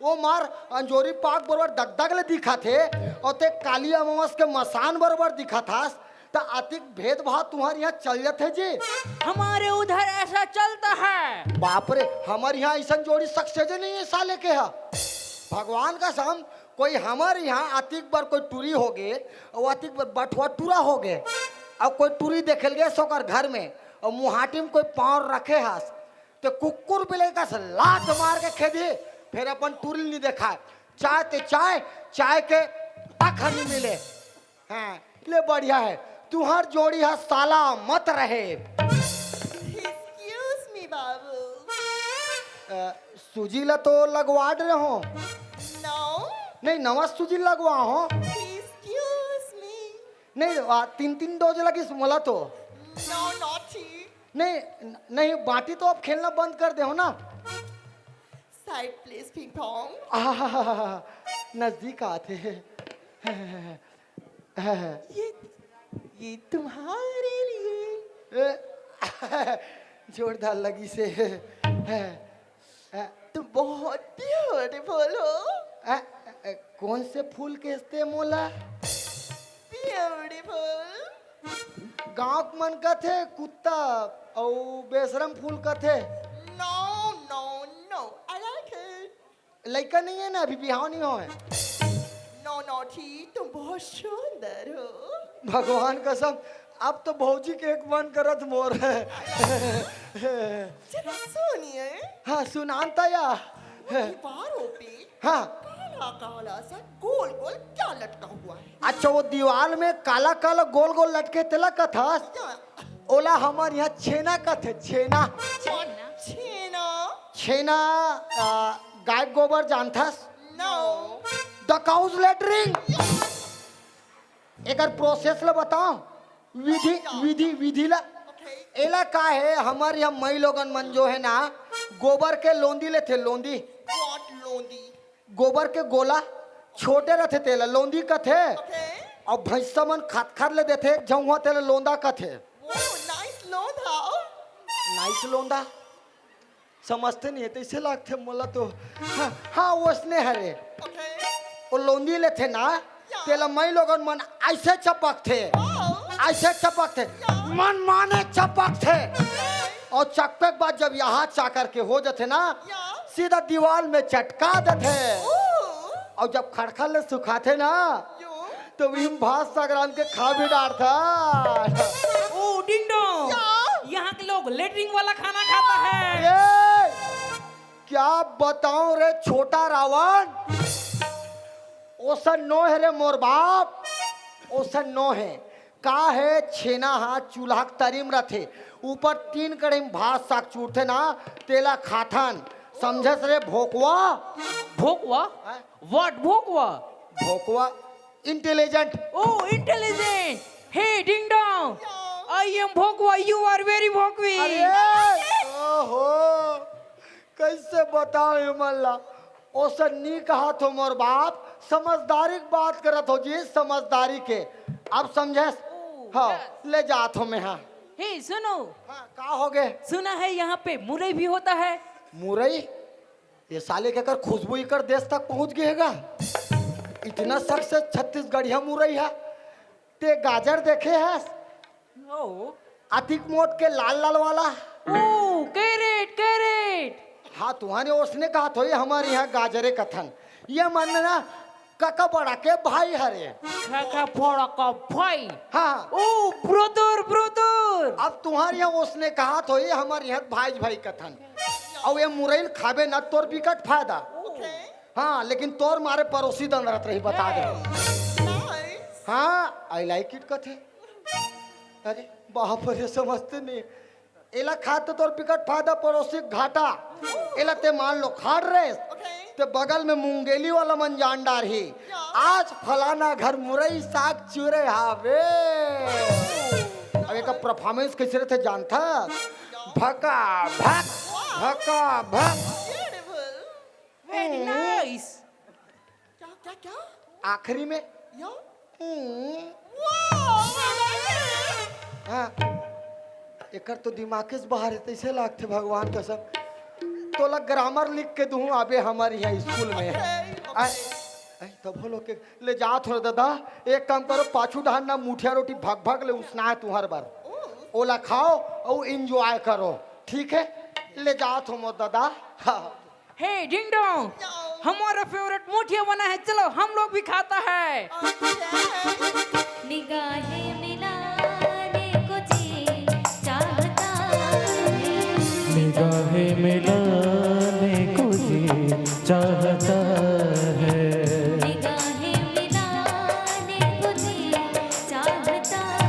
ओ मार अंजोरी पाक बरोबर दगदग ले दिखत हे, अउ ते काली अमावस के मसान बरोबर दिखत हस। त अतिक भेदभाव तुम्हारे यहाँ चल जाथे जी? हमारे उधर ऐसा चलता है। बाप रे, हमारे यहाँ ऐसा जोड़ी सक्सेस नहीं है साले के हा। भगवान कसम, कोई हमारे यहाँ अतिक बार कोई टूरी हो गे, और अतिक बार बठवा टूरा हो गे, और कोई टूरी देखे गे सोकर घर में, और मुहाटी में कोई पाँव रखे हस, ते कुकुर बिलाई कस लात मार के खेदी, फिर अपन टूरी नहीं देखा। चाय ते चाय, चाय के पख नहीं मिले। हाँ, ले बढ़िया है, तुहार जोड़ी हा सलामत रहे। Excuse me, बाबू। अ, सूजी ला तो लगवा रहे हो। No। नहीं, नवा सूजी लगवा हो। Excuse me। नहीं, आ, तीन तीन डोज लगिस मोला तो। No, naughty। नहीं, नहीं, बाटी तो अब खेलना बंद कर दे हो ना। Side please, ping pong. आहा, नजदीक आते हैं। ये, ये तुम्हारे लिए। ए, जोरदार लगी से। तुम बहुत ब्यूटीफुल हो। ए, ए, कौन से फूल कहते मोला? ब्यूटीफुल। गांव के मन कथे कुत्ता, अउ बेशरम फूल कथे। No, no, no, I like it। लइका नहीं है ना, अभी बिहाव नहीं होय। No, naughty, तुम बहुत सुंदर हो। भगवान कसम, अब तो भौजी के एक मन करत मोर। जरा सुनिए। हाँ, सुनान त या। दीवारों पे हाँ। काला काला सा गोल गोल क्या लटका हुआ है? अच्छा, वो दीवार में काला काला गोल गोल लटके तेला कथस? क्या? ओला हमर यहाँ छेना कथे, छेना। What? छेना। छेना, आ, गाय गोबर जानथस? No। The cow's latrine। Acre process ल बताओ, विधि, विधि, विधि ला। Okay। एला का हे, हमर यहाँ मई लोगन मन जो है ना, गोबर के लोंदी लेथे, लोंदी। What लोंदी? गोबर के गोला, छोटे रथे, तेला लोंदी कथे। Okay। अउ भैंसा मन खात खात ले देथे, झउहा, तेला लोंदा कथे। Oh, nice लोंदा। Nice लोंदा। समझते नहीं है, तैसे लागथे मोला तो। हाँ, हाँ, वसने हरे। Okay। वो लोंदी लेथे ना, या। तेला मई लोगन मन ऐसे चपकथे, wow। ऐसे चपकथे, या। मन माने चपकथे। Okay। अउ चपके के बाद जब यहाँ चा करके हो जाथे ना, या। सीधा दीवार में चटका देथे। Oh। अउ जब खड़खड़ ले सुखाथे ना, यो। तो भीम भात सागरान के खा भी डारथा। ओ, डिंग डोंग। क्या? यहाँ के लोग लेटरिन वाला खाना खाता है। ए, क्या बताऊं रे छोटा रावण, ओसन नो हे रे मोर बाप, ओसन नो हे। का हे, छेना हा चूल्हा के तरी म रथे, ऊपर तीन कढ़ाई म भात साग चूरथे ना, तेला खाथन, समझस रे भोकवा? भोकवा? हैं? What भोकवा? भोकवा, intelligent. Oh, intelligent। Hey, ding dong। I am भोकवा, you are very भोकवी। अरे, ओहो, कैसे बताओ ये मल्ला? ओसन नी कहा थो मोर बाप, समझदारी के बात करत हो जी, समझदारी के। अब समझस? Oh, हाँ, yes। ले जात हो मैं, हाँ। Hey, सुनो। हाँ, का हो गए? सुना है यहाँ पे मुरई भी होता है। मुरई? ये साले के कर खुशबू इकर देश तक पहुंच गए गा। इतना सख्त से छत्तीसगढ़िया मुरई है। ते गाजर देखे हस? ओ। अतिक मोट के लाल लाल वाला। ओ, कैरेट, कैरेट। हाँ, तुहाने ओसने कहा थोई, हमारे यहाँ गाजरे कथन। ये मन ना कका बड़ा के भाई हरे। कका बड़ा का भाई। हाँ। ओ, ब्रदर, ब्रदर। अब तुहारे यहाँ ओसने कहा थोई, हमारे यहाँ भाई भाई कथन। अउ ये मुरई ल खाबे ना, तोर बिकट फायदा। Okay। हाँ, लेकिन तोर मारे पड़ोसी दंदरत रही, बता दे। Nice। हाँ, I like it कथे। अरे बाप रे, समझते नहीं। एला खा तो तोर बिकट फायदा, पड़ोसी घाटा। एला ते मान लो खाड़ रे। Okay। ते बगल में मुंगेली वाला मन जान डारही। क्या? आज फलाना घर मुरई साग चूरे हावे। अब एक परफॉर्मेंस कैसे रहते जानता? भका भक, भका भक। Beautiful। Very nice। क्या, क्या, क्या? आखिरी में या? हम्म। Wow, I like it। हाँ, एकर तो दिमाग के बाहर है, तैसे लागथे भगवान कसम। तोला ग्रामर लिख के दूँ अबे हमारे यहाँ स्कूल में। Okay, okay। आ, ए, तब हो लोग के ले जात हो दादा। एक काम करो, पाछू डहन ना मुठिया रोटी भग भग ले उसना हे तुहर बर। ओला खाओ अउ enjoy करो, ठीक है? ले जात हो मोर दादा। हाँ। हे ढिंगडोंग, हमारा favourite मुठिया बना है, चलो हम लोग भी खाता है। निगाहें मिलाने को जी चाहता है। निगाहें मिलाने को जी चाहता है। निगाहें मिलाने को जी चाहता है।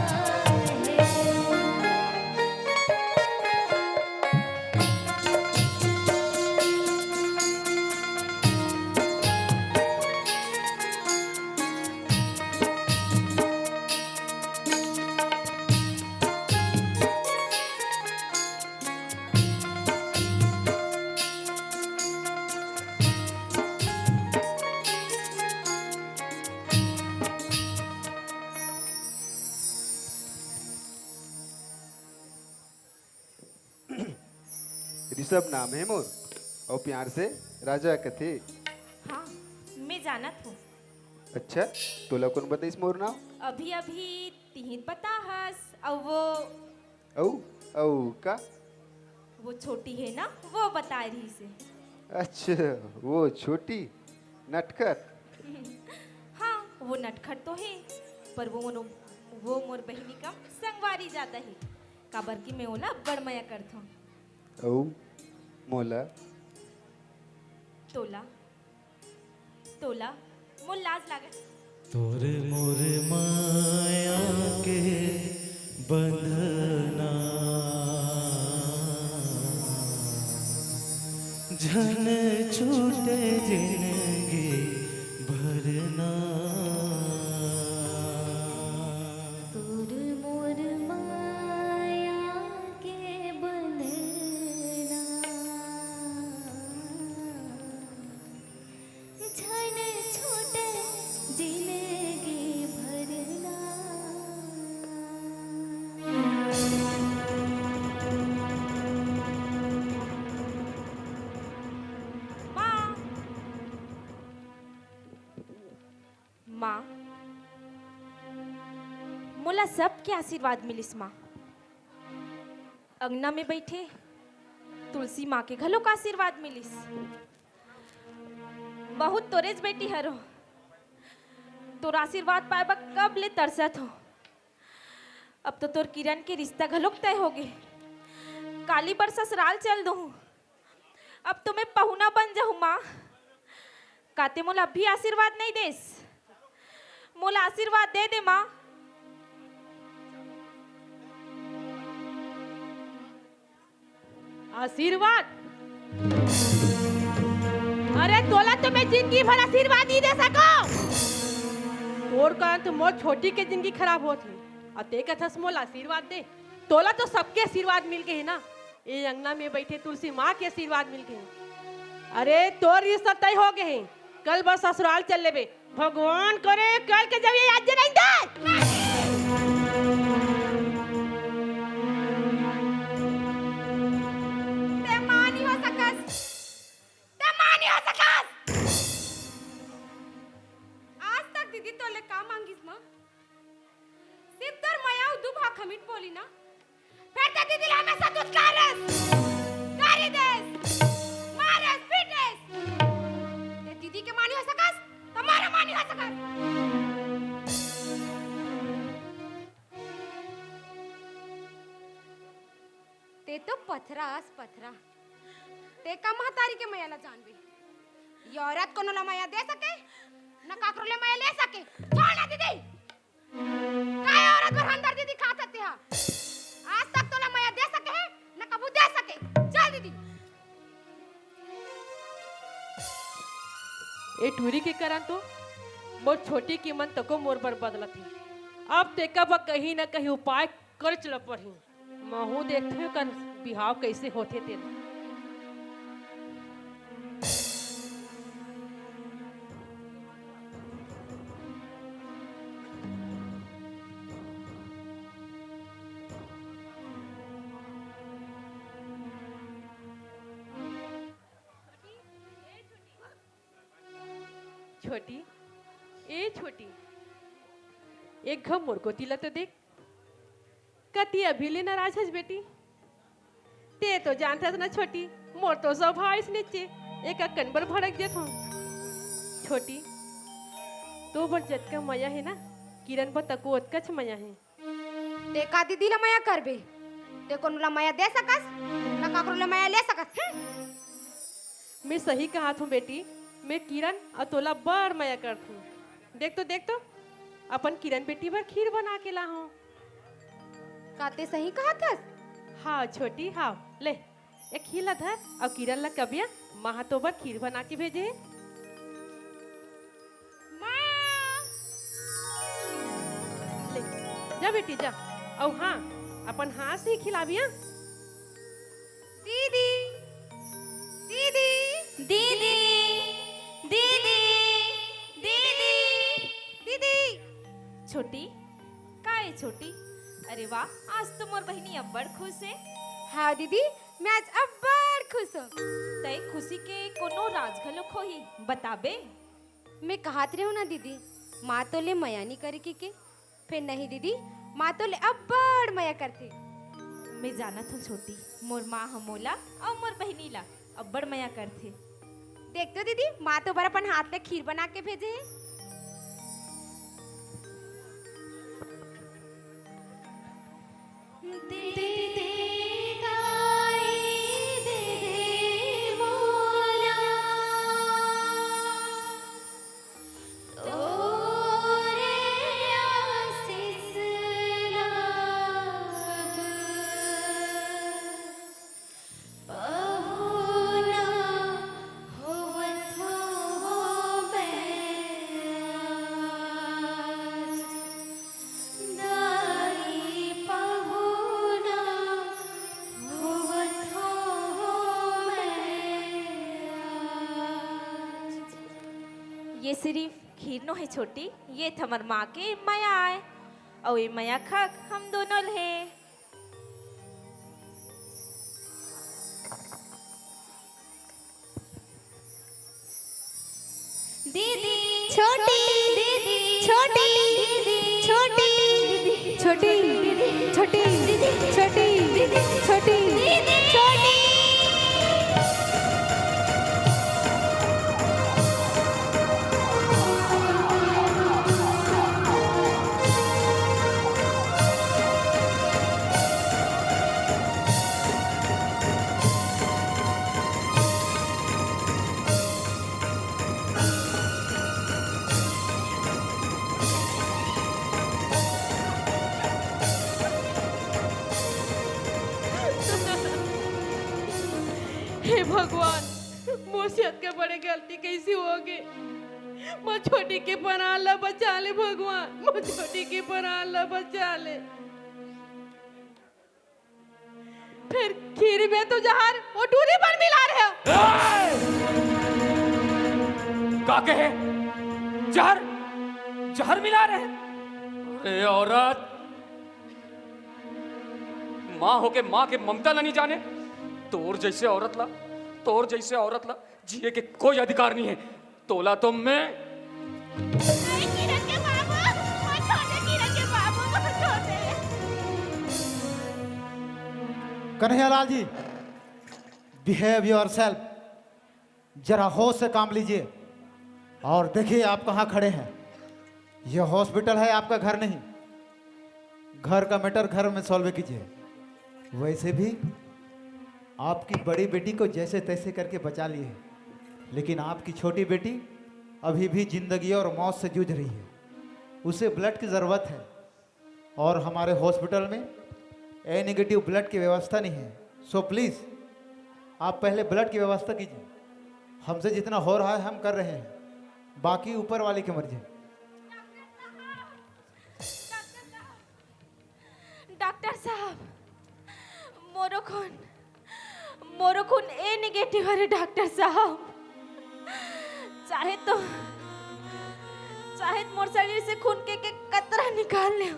ऋषभ नाम हे मोर, अउ प्यार से राजा कथे। हाँ, मैं जानत हूँ। अच्छा, तोला कोन बताइस मोर नाम? अभी अभी तिहित बताहस, अउ वो अउ, अउ का? वो छोटी हे ना, वो बताए रहिस हे। अच्छा, वो छोटी नटखट। हाँ, वो नटखट तो हे, पर वो मोनो, वो मोर बहिनी कम संगवारी जादा हे, काबर कि मैं ओला अब्बड़ मया करथों। अउ मोला? तोला, तोला मोर लाज लागत। तोर मोर माया के बंधना, झन छूटे जिनगी भरना। तोर मोर माया के बंधना, झन छूटे जिनगी भरना। माँ, माँ, मोला सबके आशीर्वाद मिलिस माँ। अंगना में बइठे तुलसी माँ के घलोक आशीर्वाद मिलिस। बहुत तोरेच बेटी हरो, तोर आशीर्वाद पाए बर कब ले तरसत हो। अब तो तोर किरण के रिश्ता घलोक तय होगे। काली बर ससुराल चल दूँ। अब तो मैं पहुना बन जाहूँ माँ। का ते मोला अभी आशीर्वाद नइ देस? मोला आशीर्वाद दे दे माँ। आशीर्वाद? अरे तोला तो मैं जिंदगी भर आशीर्वाद नइ दे सकव। तोर कारण तो मोर छोटी के जिंदगी खराब होत हे, अउ ते कथस मोला आशीर्वाद दे। तोला तो सबके आशीर्वाद मिल गे हे ना, ए अंगना में बइठे तुलसी माँ के आशीर्वाद मिल गे हे। अरे तोर रिश्ता तय हो गे हे, कल बर ससुराल चल लेबे। भगवान करे कल के जब ये आज नहीं दे। ते माँ नइ हो सकस, ते माँ नइ हो सकस। आज तक दीदी तोले का मांगिस माँ? सिर्फ तोर मया अउ दू भाखा मीठ बोली ना, फेर ते दीदी ला हमेशा दुत्कारस, गारी देस, मारस, पीटस। ते दीदी के माँ नइ हो सकस, त मोरो माँ नइ हो सकस। ते तो पथरा अस पथरा। ते का महतारी के मया ला जानबे? ये औरत कोनो ला मया दे सके, न काकरो ले मया ले सके। छोड़ ना दीदी। काय औरत बर हमदर्दी दिखात हस तेहा? आज तक तोला मया दे सके हे, न कभू दे सके। चल दीदी। ए टूरी के कारण तो मोर छोटी के मन तको मोर बर बदलत हे। अब तेका बर कहीं न कहीं उपाय करेच ल पड़ही। महूँ देखथों एकर बिहाव कइसे होथे तेला। छोटी, ए छोटी, एक घांव मोर कोती ला तो देख। कती अभी ले नाराज हस बेटी? तें तो जानथस ना छोटी, मोर तो स्वभाव अइसनेच हे, एक अक्कन बर भड़क जथंव। छोटी, तोर बर जतका मया हे ना, किरण बर तको ओतकाच मया हे। तें का दीदी ला मया करबे? तें कोनो ला मया दे सकस, ना काकरो ले मया ले सकस। हम्म। मैं सही कहत हंव बेटी, मैं किरण अउ तोला बड़ मया करथंव। देख तो, देख तो, अपन किरण बेटी बर खीर बना के लाए हंव। का तें सही कहत हस? हाव छोटी, हाव। ले, ए खीर ला धर अउ किरण ला कहिबे, माँ ह तोर बर खीर बना के भेजे हे। माँ! ले, जा बेटी, जा। अउ हाँ, अपन हाथ से ही खिलाबे, हाँ? दीदी, दीदी, दीदी, दीदी, दीदी, दीदी। छोटी, का ए छोटी? अरे वाह, आज तो मोर बहिनी अब्बड़ खुश हे। हाँ दीदी, मैं आज अब्बड़ खुश हंव। तोर खुशी के कोनो राज घलोक होही, बताबे? मैं कहत रहेंव ना दीदी, माँ तोर ले मया नइ करे कहिके। फेर नहीं दीदी, माँ तोर ले अब्बड़ मया करथे। मैं जानत हंव छोटी, मोर माँ ह मोला अउ मोर बहिनी ला अब्बड़ मया करथे। देख तो दीदी, माँ तोर बर अपन हाथ ले खीर बना के भेजे हे। दे दे दाई, दे दे मोला, तोरे आशीष लाभ पहुना होवत हों मैं आज। दाई पहुना होवत हों मैं आज। ये सिरिफ खीर नोहे छोटी, ये त हमर माँ के मया आय, अउ ये मया के हक हम दूनों ल हे। दीदी, छोटी, दीदी, छोटी, दीदी, छोटी, दीदी, छोटी, छोटी, दीदी, छोटी, छोटी, दीदी, छोटी। हे भगवान, मोर से अतका बड़े गलती कइसे होगे? मोर छोटी के परान ला बचा ले भगवान, मोर छोटी के परान ला बचा ले। फेर खीर में तो जहर ओ टूरी बर मिला रहे हो। ए! का कहे? जहर? जहर मिला रहे? अरे औरत, माँ होके माँ के ममता ला नइ जाने। तोर जइसे औरत ला, तोर जइसे औरत ला जिए के कोई अधिकार नइ हे। तोला तो मैं। अरे किरण के बाबू, मोर छोटे किरण के बाबू, मोर छोटे। कन्हैयालाल जी, behave yourself, जरा होश से काम लीजिए और देखिए आप कहाँ खड़े हैं। यह हॉस्पिटल है, आपका घर नहीं। घर का मैटर घर में सॉल्व कीजिए। वैसे भी आपकी बड़ी बेटी को जैसे तैसे करके बचा लिए, लेकिन आपकी छोटी बेटी अभी भी जिंदगी और मौत से जूझ रही है। उसे ब्लड की ज़रूरत है और हमारे हॉस्पिटल में ए नेगेटिव ब्लड की व्यवस्था नहीं है। सो प्लीज़, आप पहले ब्लड की व्यवस्था कीजिए। हमसे जितना हो रहा है हम कर रहे हैं, बाकी ऊपर वाले की मर्जी। डॉक्टर साहब, मोरो खून, मोरो खून ए नेगेटिव हरे डॉक्टर साहब। चाहे तो, चाहे मोर शरीर से खून के, के कतरा निकाल लेव,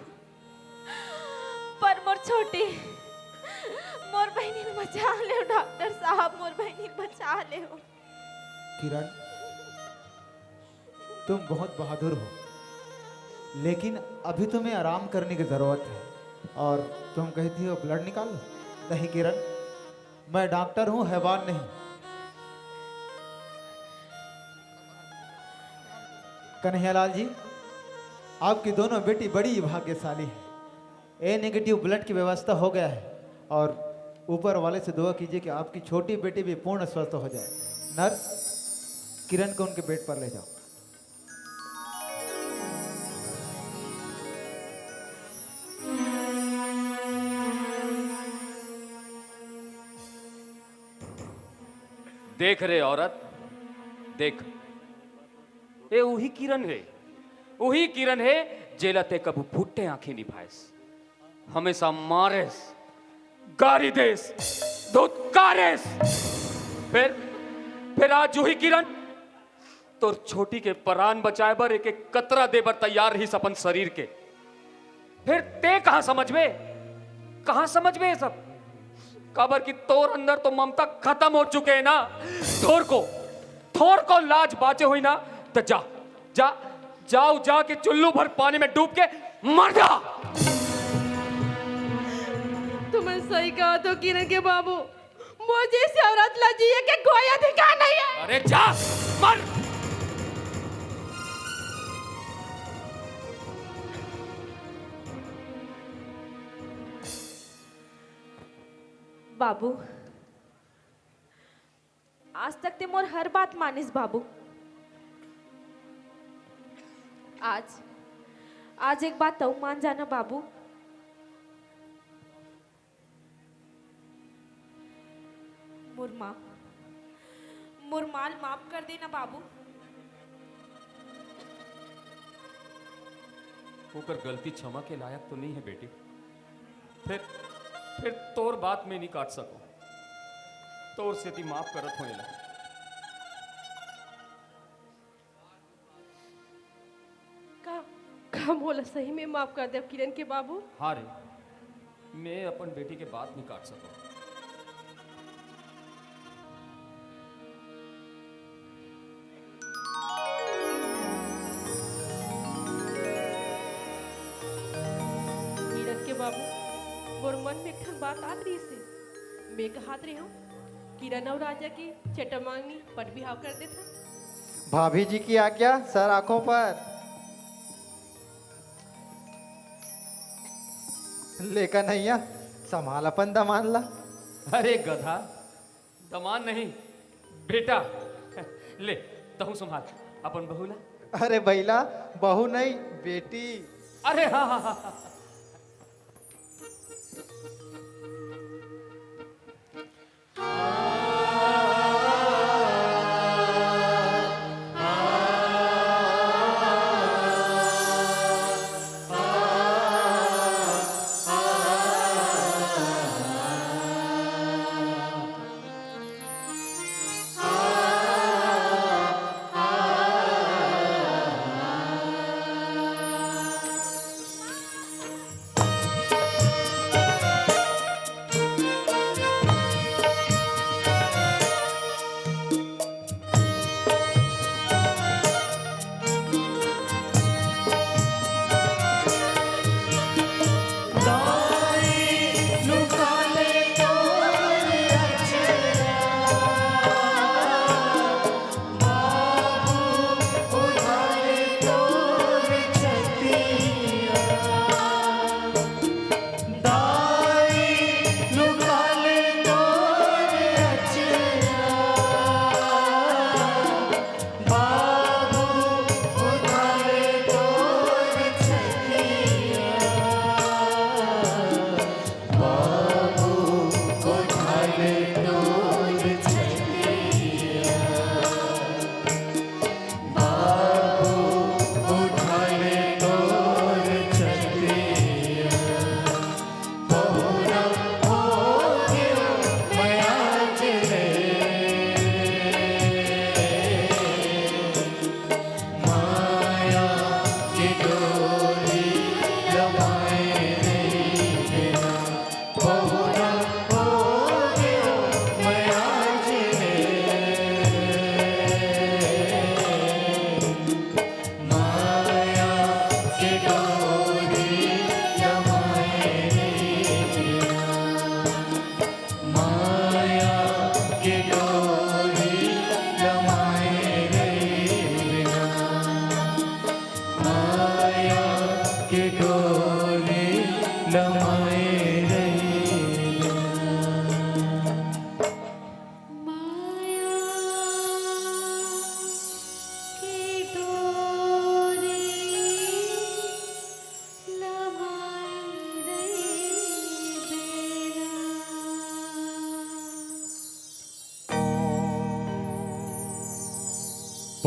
पर मोर छोटी, मोर बहिनी ल बचा लेव डॉक्टर साहब, मोर बहिनी ल बचा लेव। किरण, तुम बहुत बहादुर हो, लेकिन अभी तुम्हें आराम करने की जरूरत है। और तुम कहती हो ब्लड निकाल लो। नहीं किरण, मैं डॉक्टर हूँ, हैवान नहीं। कन्हैयालाल जी, आपकी दोनों बेटी बड़ी भाग्यशाली है। ए नेगेटिव ब्लड की व्यवस्था हो गया है और ऊपर वाले से दुआ कीजिए कि आपकी छोटी बेटी भी पूर्ण स्वस्थ हो जाए। नर्स, किरण को उनके बेड पर ले जाओ। देख रे औरत, देख, ए उही किरण हे, उही किरण हे, जेला ते कभू फुट्टे आंखी निभाएस। हमेशा मारेस, गारी देस, धुतकारेस। फिर, फिर आज उही किरण तोर छोटी के परान बचाए बर एक एक कतरा दे बर तैयार रहिस अपन शरीर के। फिर ते कहां समझबे, कहां समझबे ये सब? काबर कि तोर अंदर तो ममता खत्म हो चुके है ना। थोर को, थोर को लाज बाचे हुई ना, तो जा, जा, जाओ, जाके चुल्लू भर पानी में डूब के मर जा। तुमन सही कहा तो किरण के बाबू, मोर जैसी औरत ला जिए के कोई अधिकार नहीं है। अरे जा, मर। बाबू, आज तक ते मोर हर बात मानिस बाबू। आज, आज एक बात अउ मान जाना बाबू, मोर माँ, मोर माँ ल माफ कर देना बाबू। ओकर गलती क्षमा के लायक तो नहीं है बेटी। फिर, फिर तोर बात में नहीं काट सको। तोर सेती माफ करत हो एला। का, का मोला सही में माफ कर देव किरण के बाबू? हाँ रे, मैं अपन बेटी के बात नहीं काट सको। किरण के बाबू, मोर मन में एक ठन बात आत रहिस हे। मैं कहत रेहेंव, किरण अउ राजा के चटमांगनी पट बिहाव कर देथन। भाभी जी की आज्ञा, सर आंखों पर। ले कन्हैया, संभाल अपन दमांद ला। अरे गधा, दमांद नहीं, बेटा। ले, तहूँ संभाल अपन बहू ला। अरे भैला, बहू नहीं, बेटी। अरे हाँ, हाँ, हाँ, हाँ।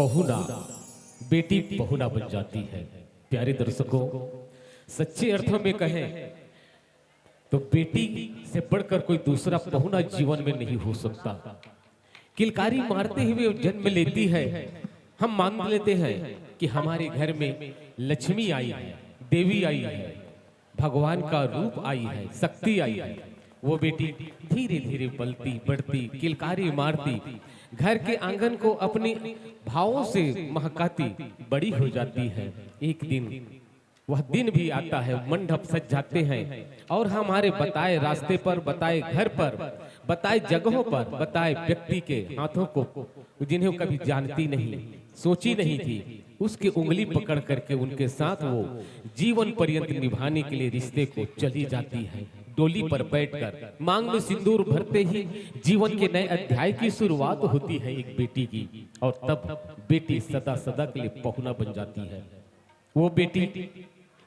पहुना, बेटी पहुना बन जाती है। प्यारे दर्शकों, सच्चे अर्थों में कहें तो बेटी से बढ़कर कोई दूसरा पहुना जीवन में नहीं हो सकता। किलकारी मारते हुए जन्म लेती है, हम मान लेते हैं कि हमारे घर में लक्ष्मी आई है, देवी आई है, भगवान का रूप आई है, शक्ति आई है। वो बेटी धीरे धीरे पलती बढ़ती, किलकारी मारती, घर के आंगन को अपने भावों से महकाती बड़ी हो जाती है। एक दिन वह दिन भी आता है, मंडप सज जाते हैं और हमारे बताए रास्ते पर, बताए घर पर, बताए जगहों पर, बताए व्यक्ति के हाथों को, जिन्हें कभी जानती नहीं, सोची नहीं थी, उसकी उंगली पकड़ करके उनके साथ वो जीवन पर्यंत निभाने के लिए रिश्ते को चली जाती है। डोली पर बैठकर मांग में सिंदूर भरते ही जीवन के नए अध्याय की शुरुआत होती है एक बेटी की। और तब बेटी सदा सदा के लिए पहुना बन जाती है। वो बेटी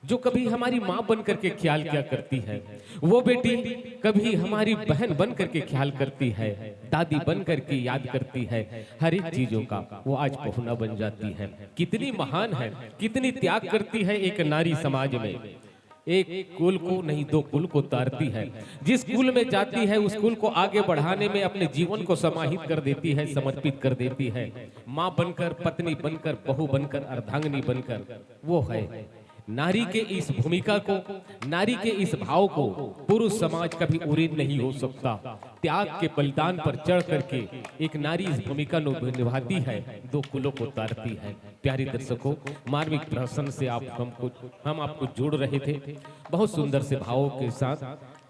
जो कभी हमारी माँ बन करके ख्याल किया करती है, वो बेटी कभी हमारी बहन बन करके ख्याल करती है, दादी बन करके याद करती है, हर एक चीजों का वो आज पहुना बन जाती है। कितनी महान है, कितनी त्याग करती है एक नारी समाज में। एक कुल को नहीं, दो कुल को तारती है। जिस कुल में जाती है, उस कुल को आगे बढ़ाने में अपने जीवन को समाहित कर देती है, समर्पित कर देती है। माँ बनकर, पत्नी बनकर, बहू बनकर, अर्धांगिनी बनकर, वो है नारी के इस भूमिका को, नारी के इस भाव को पुरुष समाज कभी उड़ीन नहीं हो सकता। त्याग के बलिदान पर चढ़ करके एक नारी इस भूमिका नु-, निभाती है, दो कुलों को तारती है। प्यारे दर्शकों, मार्मिक प्रहसन से आप हमको, हम आपको जोड़ रहे थे बहुत सुंदर से भावों के साथ।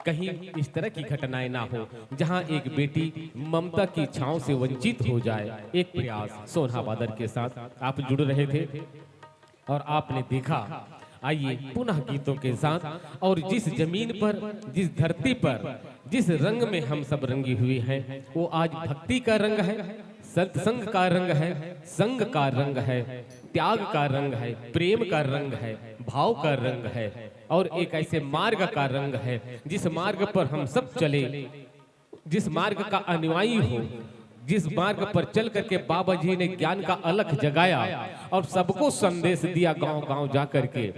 कहीं इस तरह की घटनाएं ना हो जहां एक बेटी ममता की छांव से वंचित हो जाए। एक प्रयास सोनहा बादल के साथ आप जुड़ रहे थे और आपने देखा। आइए पुनः गीतों के साथ, और जिस जमीन पर, जिस धरती पर, जिस रंग में हम सब रंगी हुए हैं, वो आज भक्ति का रंग है, सत्संग का रंग है, संग का रंग है, त्याग का रंग है, प्रेम का रंग है, भाव का रंग है, और एक ऐसे मार्ग का रंग है जिस मार्ग पर हम सब चले, जिस मार्ग का अनुयायी हो, जिस मार्ग पर चल करके बाबा जी ने ज्ञान का अलख जगाया और सबको संदेश दिया गांव गांव जा करके,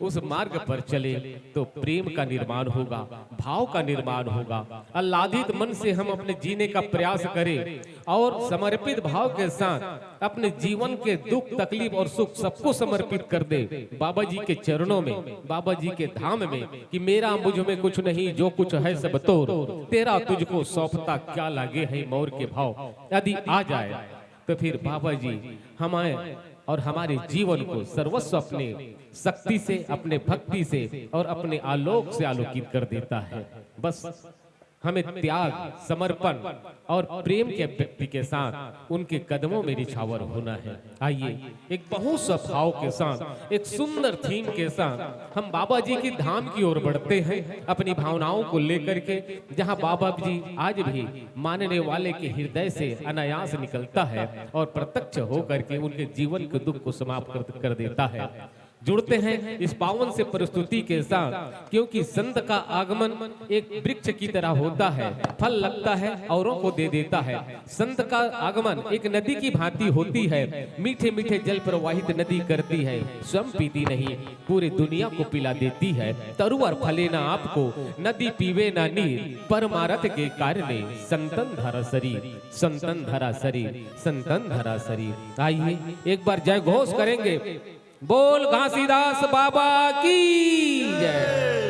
उस मार्ग पर चले तो प्रेम का निर्माण होगा, भाव का निर्माण होगा। आह्लादित मन से हम अपने जीने का प्रयास करें और समर्पित भाव के साथ अपने जीवन के दुख, तकलीफ और सुख सबको समर्पित कर दे बाबा जी के चरणों में, बाबा जी के धाम में, कि मेरा मुझ में कुछ नहीं, जो कुछ है सब तोर, तेरा तुझको सौंपता क्या लागे है मोर के भाव। यदि आ जाए तो फिर बाबा जी हमारे और हमारे जीवन को सर्वस्व अपने शक्ति से, अपने भक्ति से और अपने आलोक से आलोकित कर देता है। बस हमें त्याग, समर्पण और प्रेम के अभिव्यक्ति के साथ उनके कदमों में निछावर होना है। आइए, एक बहुत सा भाव के साथ, एक सुंदर थीम के साथ हम बाबा जी की धाम की ओर बढ़ते हैं, अपनी भावनाओं को लेकर के, जहां बाबा जी आज भी मानने वाले के हृदय से अनायास निकलता है और प्रत्यक्ष होकर के उनके जीवन के दुख को समाप्त कर, कर देता है। जुड़ते हैं इस पावन से प्रस्तुति के साथ, क्योंकि संत का आगमन एक वृक्ष की तरह होता है, फल लगता है, औरों को दे देता है। संत का आगमन एक नदी की भांति होती है, मीठे मीठे जल प्रवाहित नदी करती है, स्वयं पीती नहीं, पूरी दुनिया को पिला देती है। तरु अर फले ना आपको, नदी पीवे ना नीर, परमारथ के कारणे संतन धरा शरीर, संतन धरा शरीर, संतन धरा शरीर। आइए, एक बार जय घोष करेंगे। बोल घासीदास बाबा की जय।